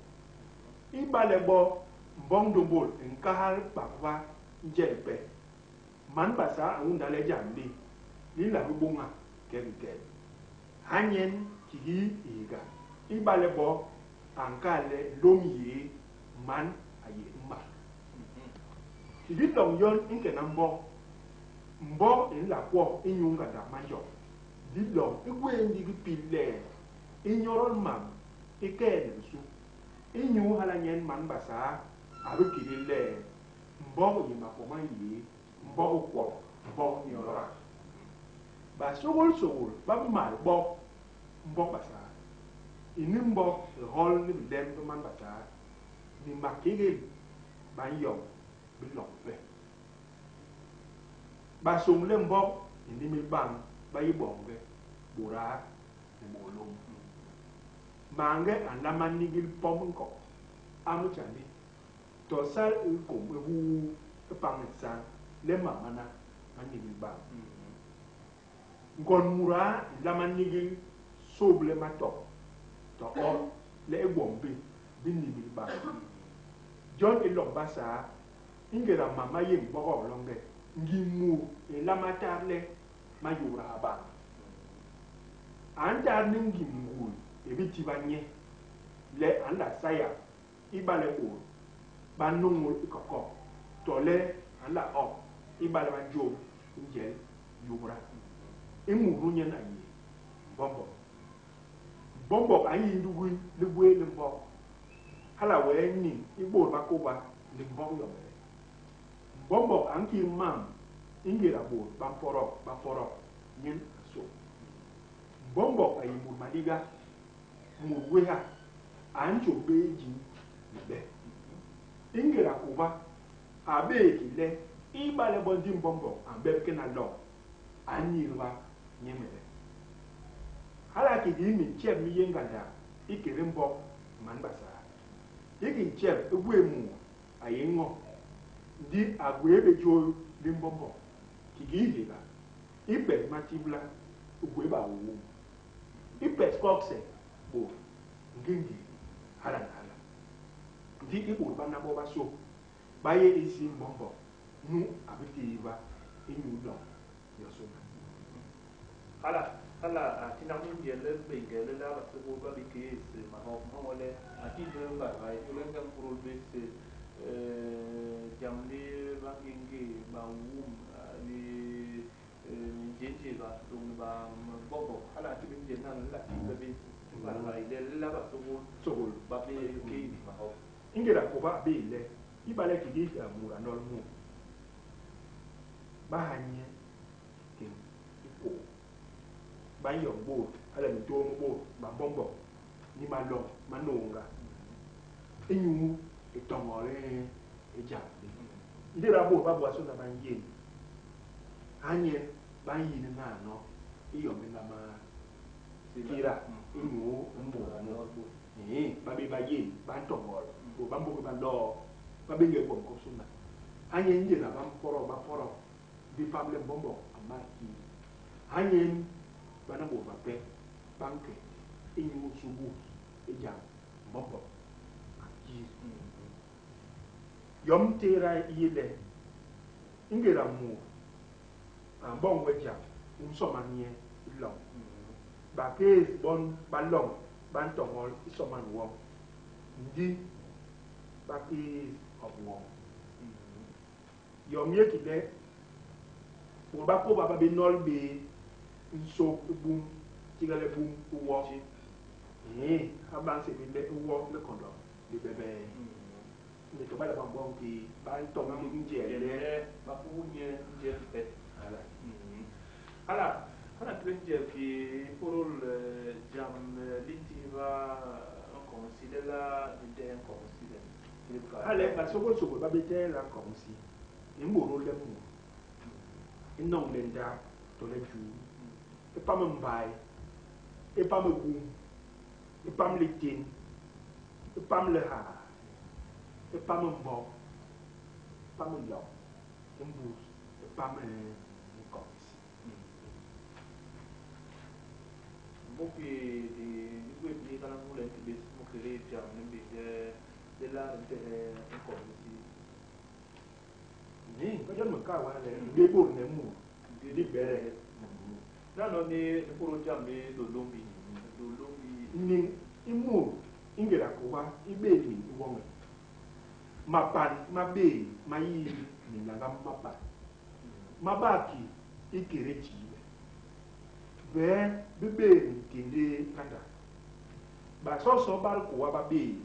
Ibale bo mbok ndômbôl i nkahal pakba njel ipe, man Basaa a unda le jam li, li nla bé bôña kekikel. Ha nyen kiki hihéga, ibale bo a nkal le nlôm yéé man a yé m'ma. Kiki loñ yon i nkena mbok, mbok i nla kwo inyu ngandak manjom, ndi loñ i gwé ndigi pil le i nyodol mam i kee ni bisu. Inyu hala nyen man Basaa a bi kidil le mbok i yé makwo ma yé, mbok i kwo, mbok i nyodora. Basôgôlsôgôl ba bi mal bok mbok Basaa. Ini mbok i hol ni bilem bi man Basaa ni makégél ba nyoñ biloñ bipe. Ba sôñ le mbok i nimil bañ ba yé boñge, bôdaa ni bôlôm. Mañge a nlama nigil pom nkok, añ tjandi, to sal i kôm i huu ipañ nsañ le mam mana ma nimil bañ. Ngond mudaa i nlama nigil sôble matop to ot le i gwom bi bi nimil bañ. Jon i loñ Basaa, i ngéda mam ma yé mbogok loñge, ngim mut i nlama tat le ma yubda bañ. A ntat ni ngim ngui i bi tiba nye le a nla sayap ibale bôt ba nôñôl i kokok tole A nla op ibale ba njôp i njel yubda. I mut nu nyen a yé mbombog. Mbombog a nyi ndugi ligwéé li mbog. Hala wee niñ i bôt ba kôba ni mbog yomede. Mbombog a nkil mam ingéda bôt ba mpodok, ba podok, nyen a nsôk. Mbombog a yé mut maliga, mut gwéha, a ntjôô bé jimb libe. Ingéda kôba, a béé ki le, ibale bo ndi mbombog a mbep kena loñ, a nyilba nyemede. Hala kiki mintjep mi yé ngandak ikédé mbog man Basaa, hiki ntjep u gwé mut a yé ño, ndi a gwéé bé jôl li mbombog. Kiki hihéga, i pes matibla u gwé baôôm, i pes kokse bôt ngingi, hala ni hala. Ndi i bôt bana bobasô ba yé isi mbombog nu a bi tiiba inyu loñ yosôna. Hala hala a tinak ni njel le béñge lelaa basôgôl ba bi kéés mahop moñ le a ti nye mbadga inyule ngeñ mpôdôl bés jam li bangingi, bauum, li minjénjéga lôñni bambombog. Hala a ti bé njel nano le a timbhe bés mbadga i le lelaa basôgôl ba bi kéés mahop. I ngéda kôba a bé yi le ibale kiki mut a nol mut, ba ha nye kem i kôô. Ba nyoñ bôt, hala mintôô mi bôt, bambombog ni maloñ ma noñga inyu i toñol i jam li. Ngéda bôt ba bobasôna ba nyén, ha nyen ba nyi ni nano i yom i nlama kila inyu mut nu. Ba bé ba yén, ba ntoñol, bôt ba mbôk ba loo, ba béñge gwom gwobisôna. Ha nyen ngéda ba mpodok, ba podok, ndi pam le mbombog a mal kii. Ha nyen bana bôt bape ba nke inyu sugus i jam mbombog a nkil. Yom ntééda i yé le, i ngéda mut a mboñ we jam, u nsoman nye i loñ. Bakéés bon ba loñ ba ntoñol i soman woñ, ndi ba kéés hop woñ. Yom yé ki le, bôt ba kôba ba bé nol bé nsôk i bum, tiga le bum i wo. Eeh, ha ba nsébél le i wo likondo li bebee. Ndi to bale ba mboñ ki, ba ntoñ ndigi njel le. Ba puhul nye njel ipe. Hala. Hala, hala nti bé njel ki i pôdôl jam li ntihba nkoñ isi, lelaa di ntehe nkoñ isi len? Hala basôgôlsôgôl ba bé tehe lelaa nkoñ isi i mbôdôl le mut i noñ le ndap tole juu, i pam i mbai, i pam i bum, i pam litén, i pam lihaa, i pam i mbog, i pam i loñ, i mbus i pam i nkoñ isi. Mu ki di gwé biniigana mu le nti bés mu kédé jam li mbéñge lelaa di ntehe nkoñ isi. Ni, ba jon me nkal we le ndi bôt ne mut ndi bere. Nano ni pôdôl jam li lôlômbi. Lôlômbi. Niñ i mut i ngéda kôba i bé niñ i woñi. Mapan ma bé ma yii minlanga mi mapan, ma ba ki ikédé jiibe. Bee bi bé minkéndéé ngandak. Basôsôô ba dikôa ba bé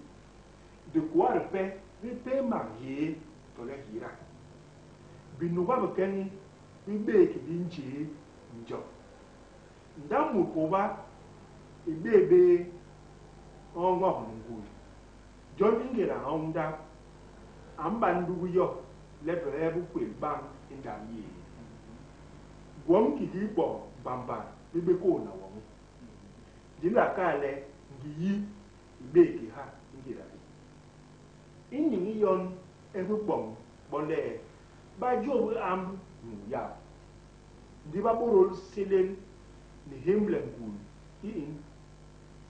dikôa dipe di péémak hié tole hira. Binuga bikeñi bi bé ki bi ntjé njok. Ndap mut kôba i bé bé oñok ni ngui. Jon i ngéda a oñ ndap, a mban ndugi yo le bee bi kwél bañ i ndap yéé. Gwom kiki bo mbamba bi bé kôhna woñi. Di nla kal le ngi yi i bé ki ha i ngéda i. I niñ i yon i bi boñ bo le ba jôp i amb nyuu yap, ndi ba bôdôl sélél ni hémle ngui i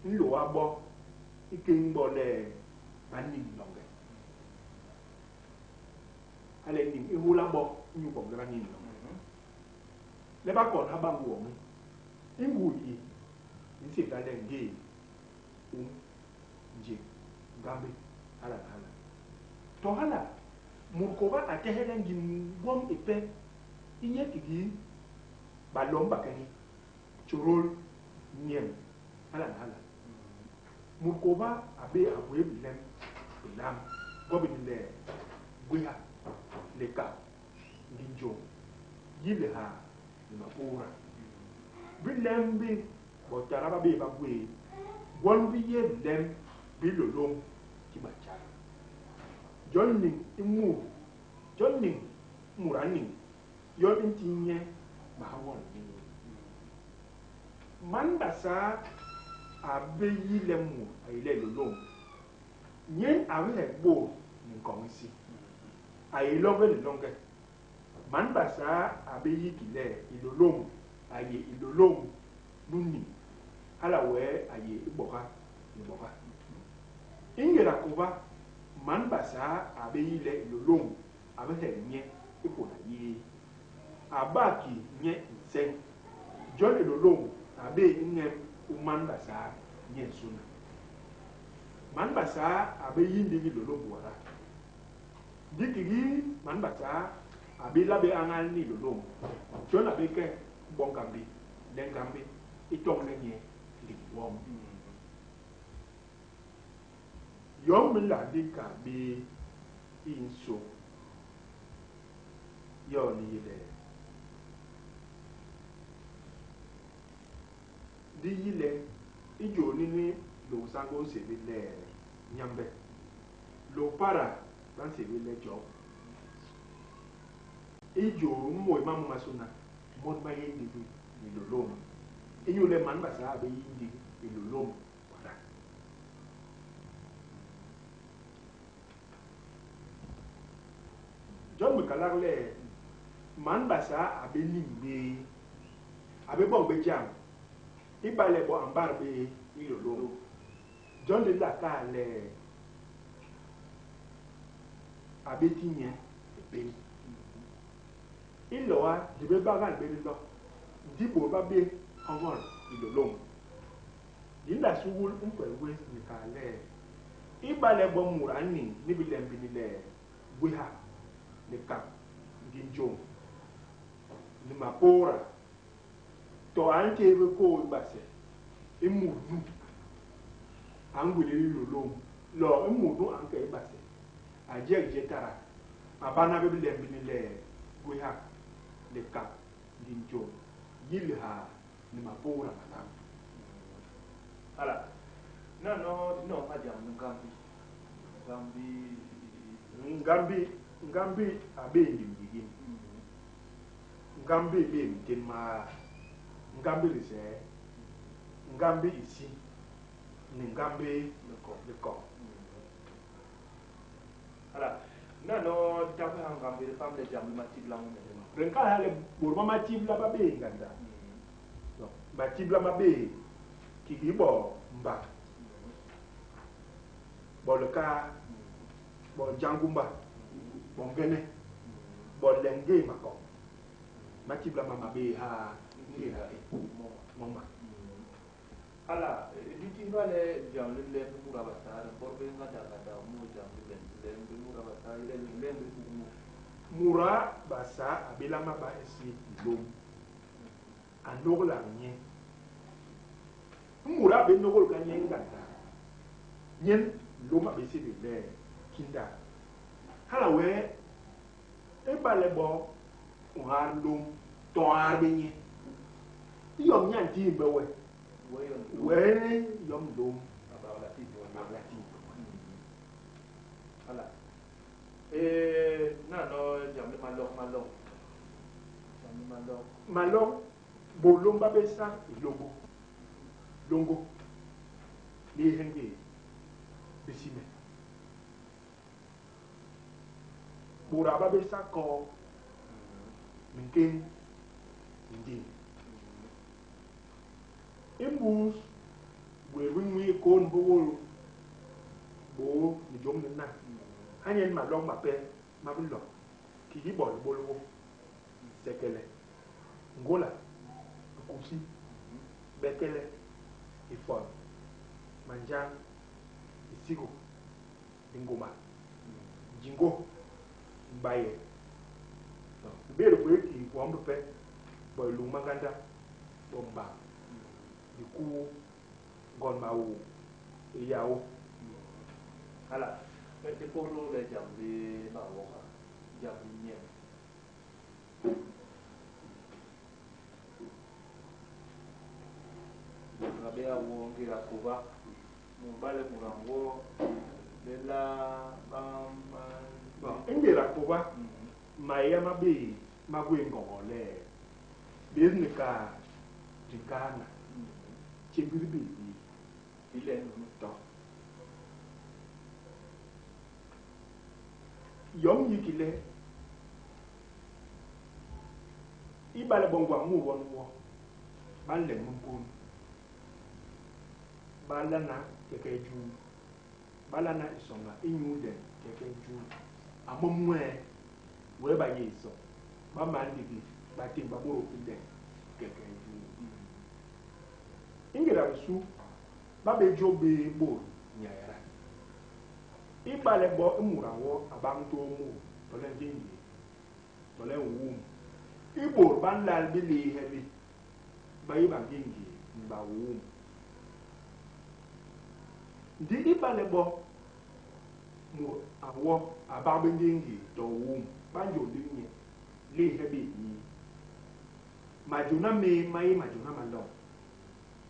i nlôôha bo i kéñ bo le ba niñ loñge. Hala niñ i hôla bo inyu boñ le ba niñ loñge. Le ba kon ha bañ woñi. I ngui i, i nsébla le ngéé, um, njék, ngambe, hala ni hala. To hala, Mut kôba a tehe le ngim gwom ipe i yé kikii balom bakeñi, tjôdôl, nyemb, hala ni hala. Mut kôba a bé a gwéé bilem bilam gwo bini le gwéha, likap, ngi-njôñ, yi lihaa ni mapôôra. Bilem bi bôt tara ba bé ba gwéé gwon bi yé bilem bi lôlôñ ki batjal. Jon niñ i mut, jon niñ mut a niñ yon i nti nye mahôl ni niñ. Man Basaa a bé yi le mut a yé le lôlôñ, nyen a bi hek bôt ni nkoñ isi. A yé longe ni longe. Man Basaa a bé yi ki le i lôlôñ a yé i lôlôñ nu niñ, hala wee a yé i boga ni boga. I ngéda kôba, man Basaa a bé yi le i lôlôñ a bi hek nye i pôna yéé, a bak ki nye nseñ. Jon i lôlôñ a bé i ñem u man Basaa nyensôna. Man Basaa a bé yi ndigi lôlôñ wada. Ndi kiki man Basaa a bé la bé añal ni lôlôñ, jon a bé ke bo Ngambi le Ngambi i toñle nye ngim gwom. Yom me nla ndik kal bé i nsôk yon i yé le, di yi le i jôl lini Lôk Sangô nsébél le Nyambe, Lôk Para ba nsébél le Djob. I jôl môi ma momasôna mon ma yé ndigi Hilôlômb, inyule man Basaa a bé yi ndigi Hilôlômb wada. Jon me kalak le, man Basaa a bé niñ bé, a bé boñ bé jam ibale bo a mbar bé Hilôlômb. Jon di nla kal le a bé ti nye lipém. Iloa di bé bagal bé lilok, ndi bôt ba bé hoñol Hilôlômb. Di nla suhul nkwel wés ni kal le, ibale bo mut a niñ ni bilem bini le gwéha, likap, ngi-njôñ, ni mapôôra, to a ntjéé bé kôô i base i mut nu a ngwélél Hilôlômb, loo i mut nu a nke i base, a jek je tara, a bana bé bilem bini le gwéha, likap, ngi-njôñ, yi lihaa, ni mapôôra malam. Hala. Nano, di noñ ha jam li ngambi. Ngambi i. Ngambi, ngambi a bé ngim yigil. Ngambi i bé mintén maa, ngambi lisee, ngambi isi, ni ngambi likoñ. Hala. Nano, di tagbe ha ngambi, di pam le jam li matibla momede ma. Di nkal ha le bôt ba matibla ba bé ngandak. Matibla ma bé kiki bo mba, bo likaa, bo jangumba, bo ngene, bo lenge makoñ. Matibla ma ma bé ha ngéda i, mo ma. Hala, di tihba le jam li lem bi muda Basaa li mpot bé ngandak ngandak mu jam li lem, lem bi muda Basaa i le lem bi kuk mut. Muda Basaa a bé lama ba isi nlôm, a nôglak nye. I muda a bé nôgôl ka nye ngandak, nyen nlôm a bé sébél le kinda. Hala wee, ibale bo u nhar nlôm, to a nhar bé nye. I yom nye a ntimbhe we, wee yom nlôm a bagla timbhe we. Hala. Nano jam li malok malok. Jam li malok. Malok, bôlôm ba bé sal i lôngô. Lôngô li yé héñge bisime. Bôda ba bé sal kôô, minkéñ, mindiñ. I mbus gwét bi nwii kôn mbôgôl bôô ni jôm ni na, ha nyen malok mape ma bi lo, kiki bo libôlôgô, sekele, ngôla, nkusi, bekele, ifon, manjañ, isigô, lingôma, jingô. Mbaye. Li bé li gwéé ki gwom bipe bo iluñ manganda, bo mbañ, dikuu, ngond maôô, i yaô. Hala. Me di pôdôl le jam li mawoga, jam li nyemb. Mut a bé a wo ngéda kôba. Mu ibale mut a nwo, lelaa ba ba. Bon, i ngéda kôba, maéya ma bé ma gwé ngôô le bés ni ka di nkaana, tjémbi di bé di. I len ini. To. Yom i yé ki le, ibale bo ngwañ mut won u nwo, ba nleñ minkôn, ba lana kekee juu, ba lana isônga inyu leñ kekee juu. A mom nwee, wee ba yé i soñ, ba mal ndigi, ba témb ba bôdôl ki leñ kekee juu. I ngéda bisu, ba bé jô bé bôt nya yada. Ibale bo i mut a nwo a bak ntôô mut tole njénjéé tole nwum, i bôt ba nlal biliihe bi, ba yé banjénjéé ni bawum. Ndi ibale bo mut a nwo a bak bé njénjéé to nwum, ba njô ndik nye liihe bé i. Majôna méé ma yé majôna ma loñ.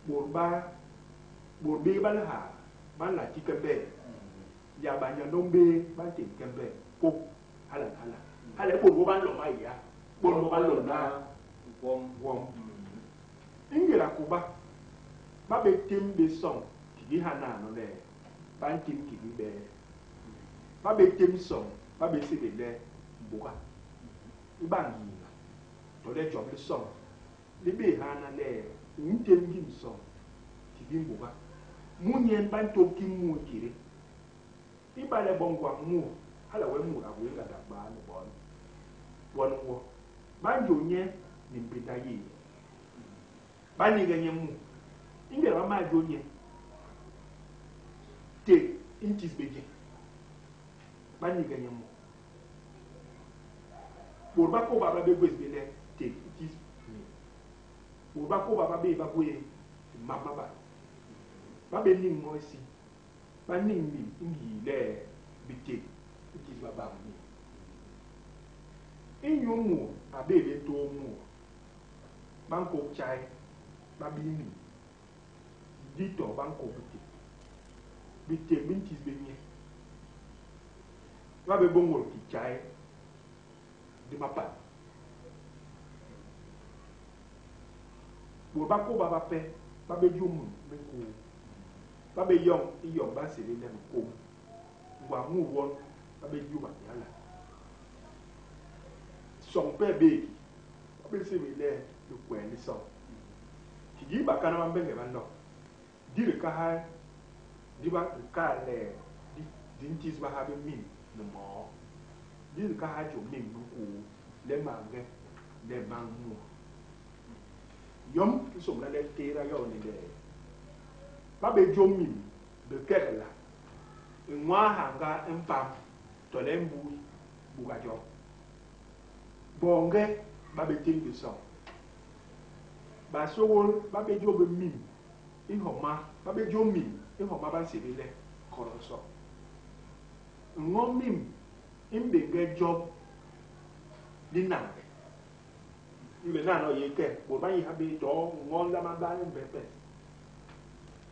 Bôt ba bôt béé ba lihaa ba nla ti kembe, yak banyandôm béé ba ntém kembe, kôp, hala ni hala. Hala i bôt bo ba nlo maéya, bon bo ba nlona Gwom. gwom. I ngéda kôba, ba bé tém bé soñ kiki hanano le ba ntém kiki bee. Ba bé tém soñ ba bé sébél le mbôga. I ba ngiinga tole jop li soñ li bé hana le u ntém ngim soñ kiki mbôga. Mu nyen ba ntôp ki mu ikédé. Ibale bo ngwañ mut, hala wee mut a gwéé ngandak baa ni bon, won nwo, ba njô nye ni mbénda yéé. Ba niiga nye mu. I ngéda ba mal jô nye, ték i ntis bé nye. Ba niiga nye mu. Bôt ba kôba ba bé gwés bé le ték i tis nye. Bôt ba kôba ba bé ba gwé map ma ba. Ba bé niñ mo isi, ba niñ mim i ngii le biték bi tis ba bañ mim. Inyu mut a bé bé ntôô mut, ba nkôp tjai, ba bii mim, ndi to ba nkôp biték. Biték bi ntis bé nye. Ba bé bôñgôl ki tjai di mapan. Bôt ba kôba bape ba bé jô mim minkuu. Ba bé yoñ i yom ba nsébél le minkôm. Ngwañ mut won ba bé jôba nye hala. Soñ pe i bé ki, ba bé sébél le likwee li soñ. Kiki bakana ba Mbenge ba nlo, di likahal di ba nkal le di di ntisba ha bé mim ni moo, di likahal jô mim minkuu le mañge le mañ mut. Yom i nsômbla le tééda yo ni le, ba bé jô mim bikegla i nwaa hañngaa i mpam tole i mbus buga jop. Boñge ba bé téñ bé soñ. Basôgôl ba bé jô bé mim i homa ba bé jô mim i homa ba nsébél le Nkôdô Soñ. Ño mim i mbéñge jop li nañge. Inyule nano i yé kel, bôt ba nyi ha bé to ño nlama ba imbe pes.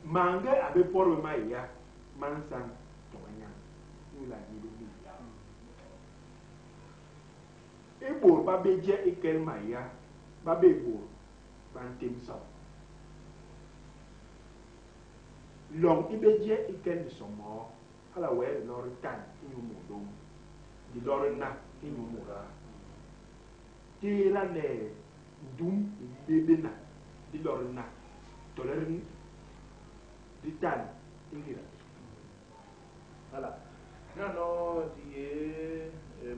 Mañge a bé pot bé maéya ma nsañ to ma nyañ inyule a nyi bé niñ. I bôt ba bé je i kel maéya ba bé bôt ba ntém soñ. Loñ i bé je i kel lisoñ môô, hala wee dilo ditan inyu munlôm, dilo dina inyu muda. Tééda le ndum i bé béna dilo dina tole ditan i ngéda i. Hala. Nano di yé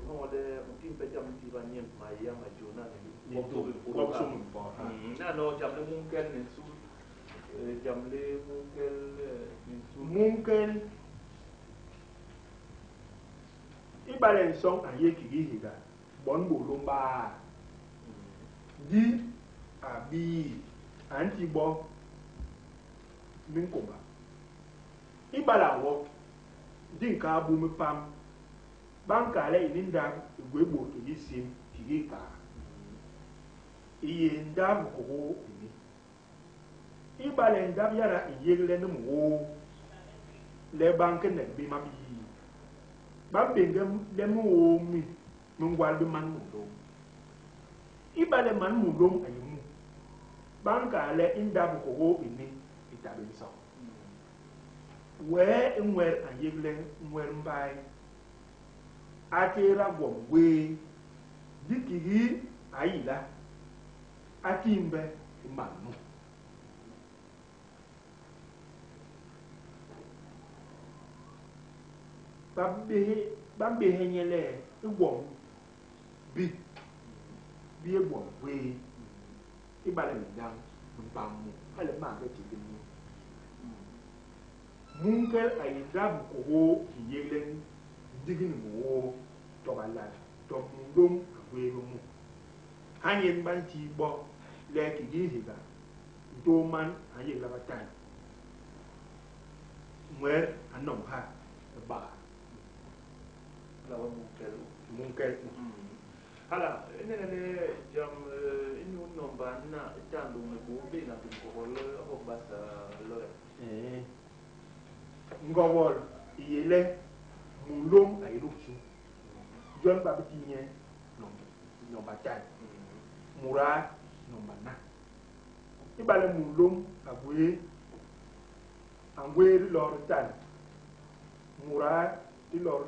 hoñol le u ntimbhe jam li tihba nyemb maéya ma Yôna ni Ni gwom bi mpôdôl gwom ha. bi mpôdôl ha. Nano jam li munkel ni nsul, jam li munkel ni nsul. Munkel Ibale nsoñ a yé kiki hihéga, bon bôlôm baa, ndi a bii, a nti bo minkôba. Ibale a nwo, ndi nkaa bum i pam, ba nkal le ini ndap i gwé bôt kiki sim, kiki ikaa. I yé ndap nkôgô ini. Ibale ndap yada i nyégle ni mu woo le ba nkenek bé mabii, ba mbéñge le minwoo mi mi ngwal bé man munlôm. Ibale man munlôm a yé mu, ba nkal le i ndap nkôgô ini i ta bé nson. Wee i nwet a nyégle nwet mbay, a tééda gwom gwéé, ndi kiki a yila, a timbhe i man nu. Ba mbéhe nye le i gwom bi, bi yé gwom gwéé, ibale mindañ mi mpam mu, hala mañge a tibil nye. Mu nkel a yé ndap nkôgô i nyégle ndigi ni muwoo, to balal, to munlôm a gwéé bé mu. Ha nyen ba nti bo le kiki hihéga, ntôô man a nyégla batan, nwet a noñ ha i baga. Hala wee mu nkel u. Mu nkel u. Hala, i nene le jam inyu nomba na i ta ndôñ i bôt bé na ngim ngobol hop Basaa loya. Eeh. Ngobol i yé le munlôm a yé bisu, jon ba bi ti nye nomba tan, mudaa nomba na. Ibale munlôm a gwéé a ngwéé dilo ditan, mudaa dilo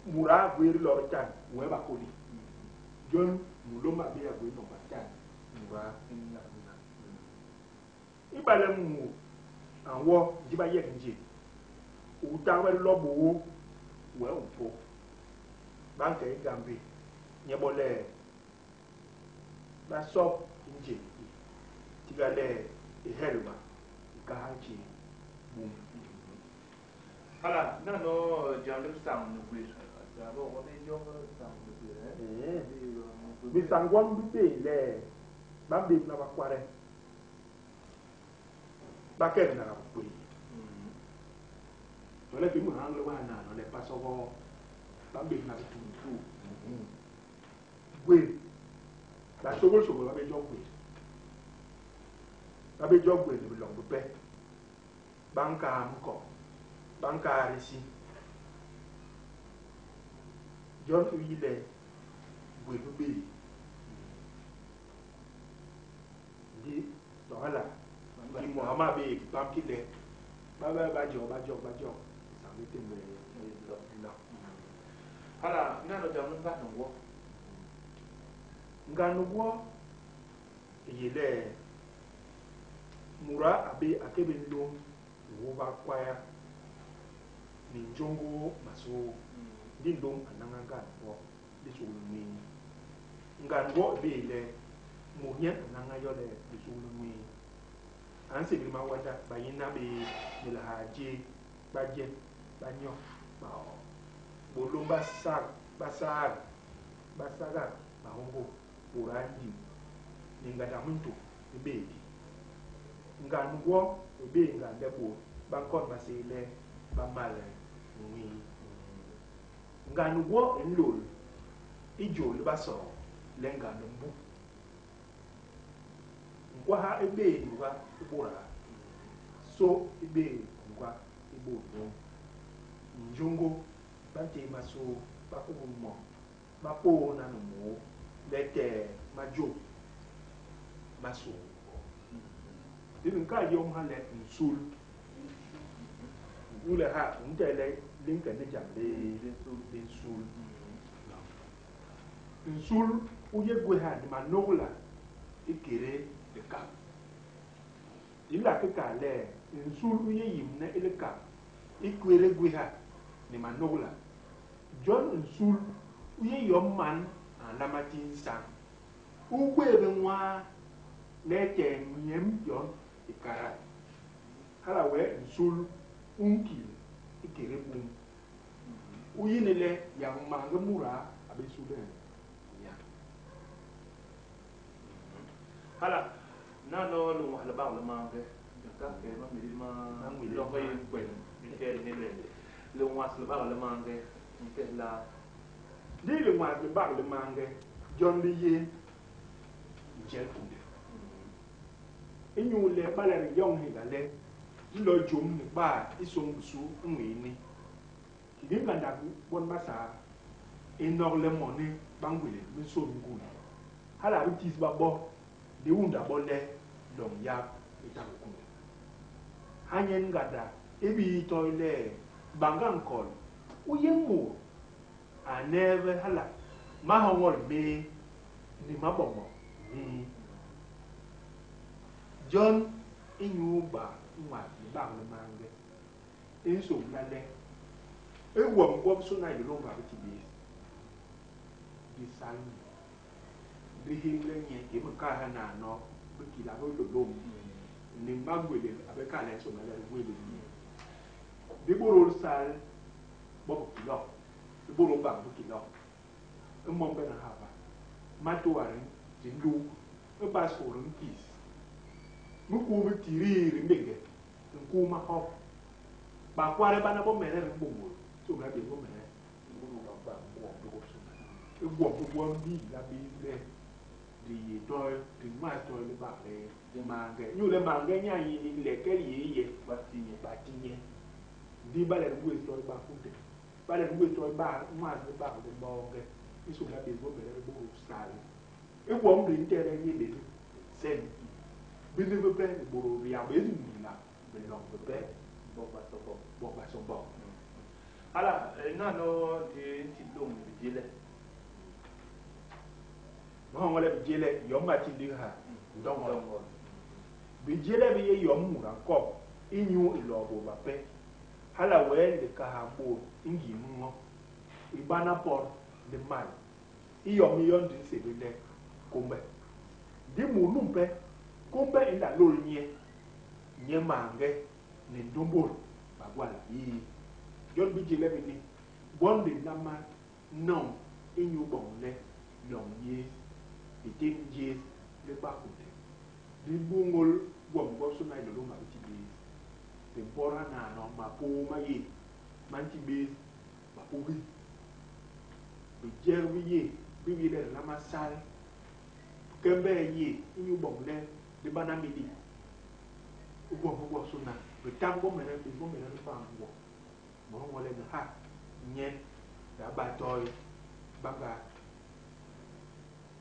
mudaa a gwéé dilo ditan, wee ba kôli. Jon munlôm a bé a gwéé nomba tan, mudaa na. Ibale mut a nwo ndi ba yek njel, u tagbe dilo bôô, wee u mpôp. Ba nke i Gambi, nye bo le ba sop i njel i, tiga le i helba, i kahal tjé bum. Hala, nano jam li bisañ ni gwét. Bo ba bé jôp bisañ ni gwét, eh? Bisañ gwon bi bé le ba mbébna bakwade, ba kegnaga bikwéé. Tole ki mu hañle we hanano le pasogoo, ba mbébna bituu. Gwét, basôgôlsôgôl ba bé jo gwét. Ba bé jo gwét ni biloñ bipe. Ba nkaa minkoñ, ba nkaa disi. Jon u yi le gwét bi béé. Ndi to hala, i mwaha ma bé i pam ki le ba ba ba jo, ba jok, ba jok, bisañ bi témb i lo. Hala, nano jam li ngas ngwo. Ngan ngwo i yé le muda a bé a ke bé nlôm wo ba kwaya ni njongo masoo, ndi nlôm a naña ngan ngwo lisugul nwii. Ngan ngwo i bé le mut nyen a naña yo le lisugul nwii. A nsébél mawanda, ba yina bé ni lihaa jé, ba je, ba nyo, ba oo. Bôlôm ba sag, ba sag, ba sagak mahôngô, bôda ndim, ni ngandak mintôô mi bé di. Ngan ngwo i bé ngan le bôt ba nkon maséé le ba mal nwii. Ngan ngwo i nlôl i jôl li Basoo le ngan mbu. Nkwaha i bé nuga i bôda, sô i bé nuga i bôlôm. Njongo ba ntéé masôô, ba kubul mo, ba pôôna ni môô letee ma jôp masôô. Di nkal yom ha le nsul. Inyule ha u ntehe le li nke ni jam li li nsul. Nsul u yé gwéha ni manôgla ikédé likap. Di nla ki kal le nsul u yé yimbne i likap ikédé gwéha ni manôgla. Jon nsul u yé yom man a nlama ti nsañ. U gwéé bé nwaa letee nyemb yon i kadal. Hala wee nsul u nkil ikédé bum. U yi ni le yak maange mudaa a bé suhlene nyañ. Hala, nano li ñwas libak li maange, di nkak ke mamili ma lok i nkwel di ntehe ni len. Li ñwas libak li maange, ntehe laa? Ndi li ñwas libak li maange jon li yé njel kunde. Inyule ibale di yoñ hihéga le di lo jôm ni baa i sôñ bisu i nwii ini, kiki ngandak bon Basaa i nok le moni ba ngwélél mi nsôs ngui, hala a bi tisba bo, di unda bo le loñ yap i ta bé kunde. Ha nyen ngandak i bi yi toi le bañga nkol u yé mut a neebe hala mahoñol mé ni maboñok mé. Jon inyu ba ñwat libak li mañge, i nsômbla le i gwom gwobisôna Hilôlômba a bi ti bés, di sal nye, di hémle nye kii minkaa hanano bi kila bi Hilôlômb ni magwélél a bé kal le i nsômbla le di gwélél nye. Di bôdôl sal bo bikilok, di bôdôl bañ bikilok i mbombene haba, matôa di di nluk, i baskô di nkis, minkuu mi tirii di mbéñge, nkuu mahop. Bakwade bana bomede di mbôñgôl, sômbla bés bomede di bôdôl bañ gwom bi gwobisôna. I gwom bi gwon bi yila bés le di yé toi, di nwas toi libak li mañge. Inyule mañge nye a nyi ni le kel yé i yé, ba ti nye. Ndi ibale di ngwés toi ba kunde, ibale di ngwés toi ba nwas libak li boñge, i nsômbla bés bomede di bôdôl sal. I gwom di ntehe nye bés nseñ, bini bipe bi bôdôl yak bés nwii biloñ bipe bok ba sômbôk. Bok ba sômbôk. Hala, nano di nti lôñ ni bijéle. Mahoñol le bijéle yom ba ti ndik ha ndoñgol. Bijéle bi yé yom mut a nkop inyu i loo bôt bape. Hala wee likaha bôt i ngii ño, i bana pot li mal. I yom i yon di nsébél le kumbe. Ndi mut numpe, kumbe i nla lôl nye, nye maange ni ndômbôl bagwal yii. Jon bijéle bini gwon di nlama noñ inyu boñ le loñ yés, litén jés li ba kunde. Di buñgul gwom gwobisôna Hilôlômba a bi ti bés. Di mpot hanano mapôô ma yé ma nti bés mapubi. Bijek bi yé bi bi yé le di nlama sal kembe i yé inyu boñ le di bana milik. I gwom bi gwobisôna bi tam gwomede, bés bomede di bañ gwo. Mahoñol le ni ha nyen d'a ba toi bañga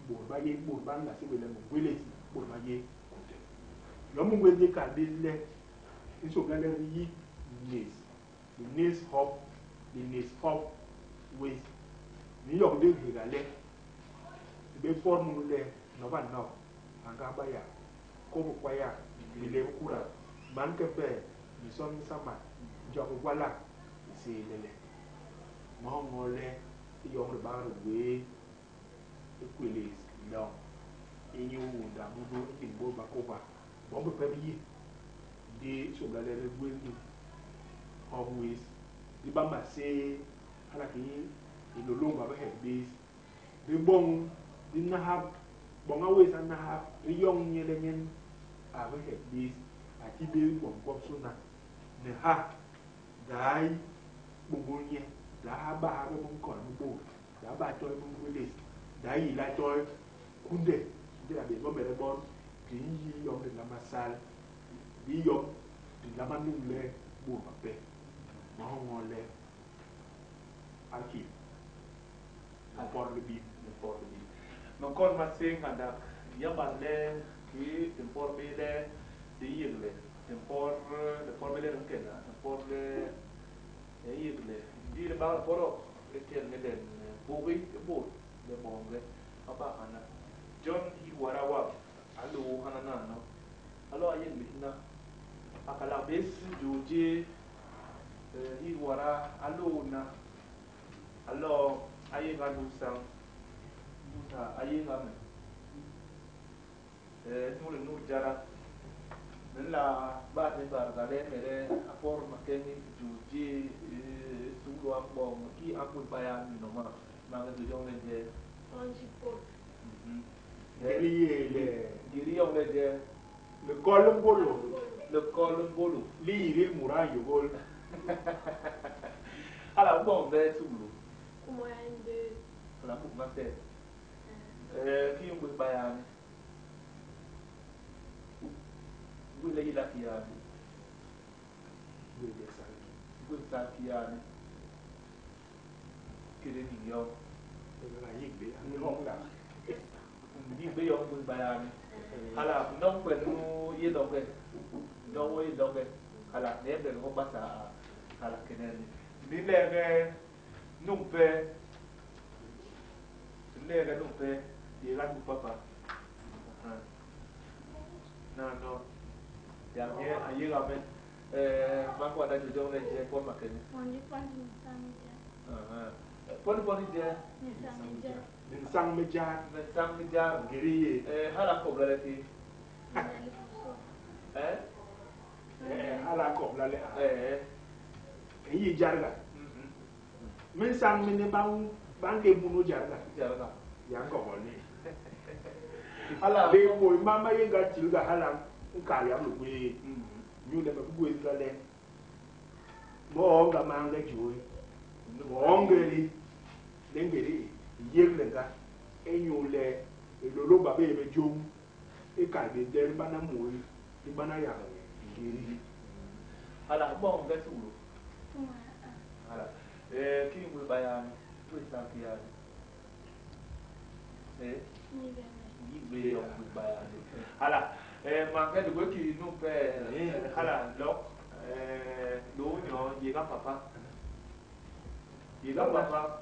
bôt ba yé bôt ba nla sébél le mingwélés, bôt ba yé kunde. Yom i ngwés i kal bés le i nsômbla le di yi nés, di nés hop, di nés hop wés. Ni yoñ ndék hihéga le, di bé pot munu le nop a nop, hanga ba ya, kôp i kwaya, bilé bi kuda, man kembe, minson minsamal, njok i gwalak, i séé lele. Mahoñol le i yom di bak di gwéé i kwélés loñ inyu unda mundu i niñ bôt ba kôba. Gwom bipe bi yé, ndi i nsômbla le di gwés ni hop wés, di ba maséé hala kii Hilôlômba a bi hek bés. Di boñ, di nahap, boña wés a nahap, di yoñ nye le nyen a bi hek bés, a ti bés gwom gwobisôna. Ni ha, daa bôñgôl nye, daa ha ba ha bé minkol mi bôt, daa ba toi mingwélés, daa yila toi kunde. Ngéda bésbomede bon di nyi yom di nlama sal, di yom di nlama nuñle bôt bape. Mahoñol le alkil, mpot libim. Mpot libim. Me nkon maséé ngandak yabal le kii di mpot bé le di yégle, di mpot di mpot bé le di nkena, di mpot le di yégle. Ndi di bak di podok i tel ni len mbôgi i bôt le boñge ba bak hana. Jon hiki wada wap a loo hana nano, a lo a yén bés hana, a kalak bés jôl jé. Hiki wada a loo na, a lo a yéga ndusañ, mbus ha a yéga me. Inyu linut jada, me nla bat nye mbadga le mede a pot makeñi jôl jé, suklu Wa mbong ki akul baya ni noma manga du jong le je. Ngiri ye le. Ngiri yong le je. Le kol ngolo. Le kol ngolo. Li yiri mura yogol. Hala mbong be sulu. Hala mbong ma se. Ki ngwe baya ni. Ngwe le ila ki ya ni. Ngwe le salki. Ngwe salki ya ni. Kere ni yo. La yigbe ni hongla. Yigbe yo ngwe baya ni. Hala ndong kwe nu ye dongwe. Ndong wo ye dongwe. Hala ne be ko basa hala keneni. Ni le ge numpe. Le ge numpe ye la ku papa. No no. Ya ye aye ga me ma ko da jo le je ko ma kene. Pondi pondi ni ja. Ah. Pondi pondi je. Ni sang ja. Ni sang me ja. Ni sang me ja. Ngiri ye. Hala ko bla le ti. Eh? Hala ko bla le. Eh. Yi jarga. Men sang me ne bang bang ke muno jarga. Jarga. Ya ko ko ni. Hala le ko mama ye ga tilga hala nkali am lu ñu le ba bu la le. Mo nga ma nga juwe. Mo ngeri. Le ngeri yegle nga enyu le lolo ba be be jom. E ka be der bana mo e bana ya ngeri. Hala bon nga sulu. Hala. Ki ngwe bayan we sa ki ya. Eh? Ni be yo ngwe bayan. Hala. Ma nga de ki nu pe hala lok lo nyo ye ga papa. Ye ga papa.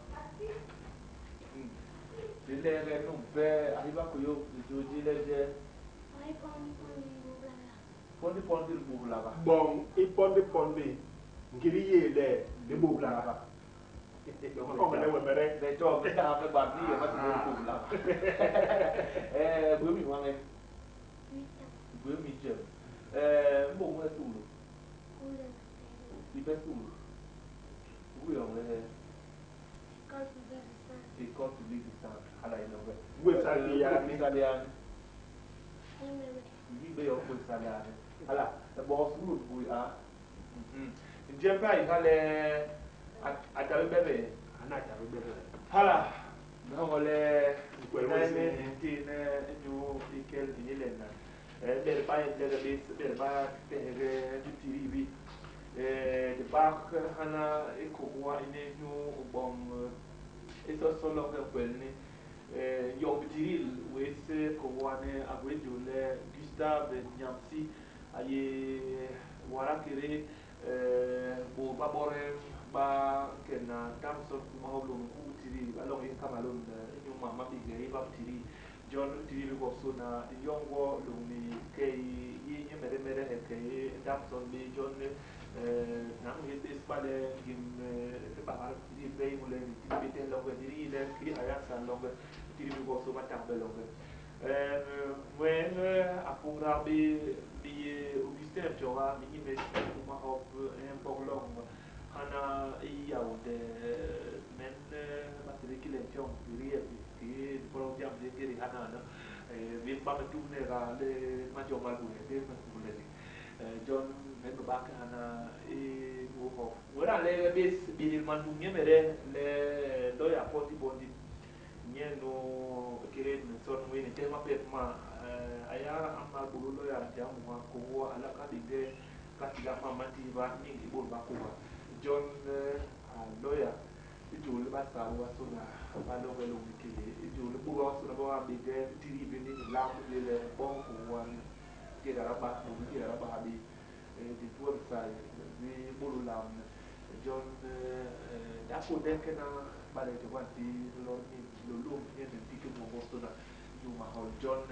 Le le nu pe arriba ko yo joji le je. Ai pondi pondi bubla. Pondi pondi bubla ba. Bon, e pondi pondi. Ngiri ye le le bubla ba. Ko le we mere. Le to me ta me ba ni ma ti bubla. Bu mi wa me. Bu mi je. Mbo mo sulu. Ibe sulu. Bu yo le. École publique du centre. Hala ino we. We sa ki ya ni. Sa ya ni. Ni be yo we sa ya ni. Hala, bo sulu bu a. Nje pa i hale atabe bebe. Ana atabe bebe. Hala. No le ne ti ne nyu ikel ni le na. Ber pa le be ber ba te re du tiribi. De bak hana e ko wa ine nyu bon eso solo que kwelni yo bdiril we se ko wane agwejo le Gustave Nyamsi aye wara kere bo babore ba kena Thompson kuma hoblo ku tiri ba long in Cameroon inyu mama bi ba tiri John tiri ko so na yongo lumi ke yi mere mere ke Thompson bi John nang ye des bale gim ba tiri be mule tiri be te longue tiri le ki aya sa longue tiri bi ko so ba tang be longue wen apura bi bi Augustin Pjora mi me kuma hop un por long hana i ya de men ba tiri ki le chong tiri ki por jam de ki hana na bi ba me tu ne ga le ma jo ma bu de ma bu le John men ba hana e wo ho wera le bes bi man du nyemere le do ya poti bondi nye no kere son we ne tema pe ma aya amma bulu lo ya jamu ma ko wo ala ka bi de ka ti ga ma mati ba ni bo ba ko ba John a lawyer ijul ba sa wa so na ba lo we lo ke ijul bu wa so na ba bi de tiri bi ni la le le bon ko wa ke ra ba no ke ra ba bi de tuor sai bi bulu lam John da ko de ke na ba le te wanti lo ni lo lo ni ne ti ke mo so na yu ma ho John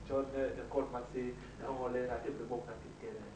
John de kol ma se na ho le na te be bo na ti ke ne.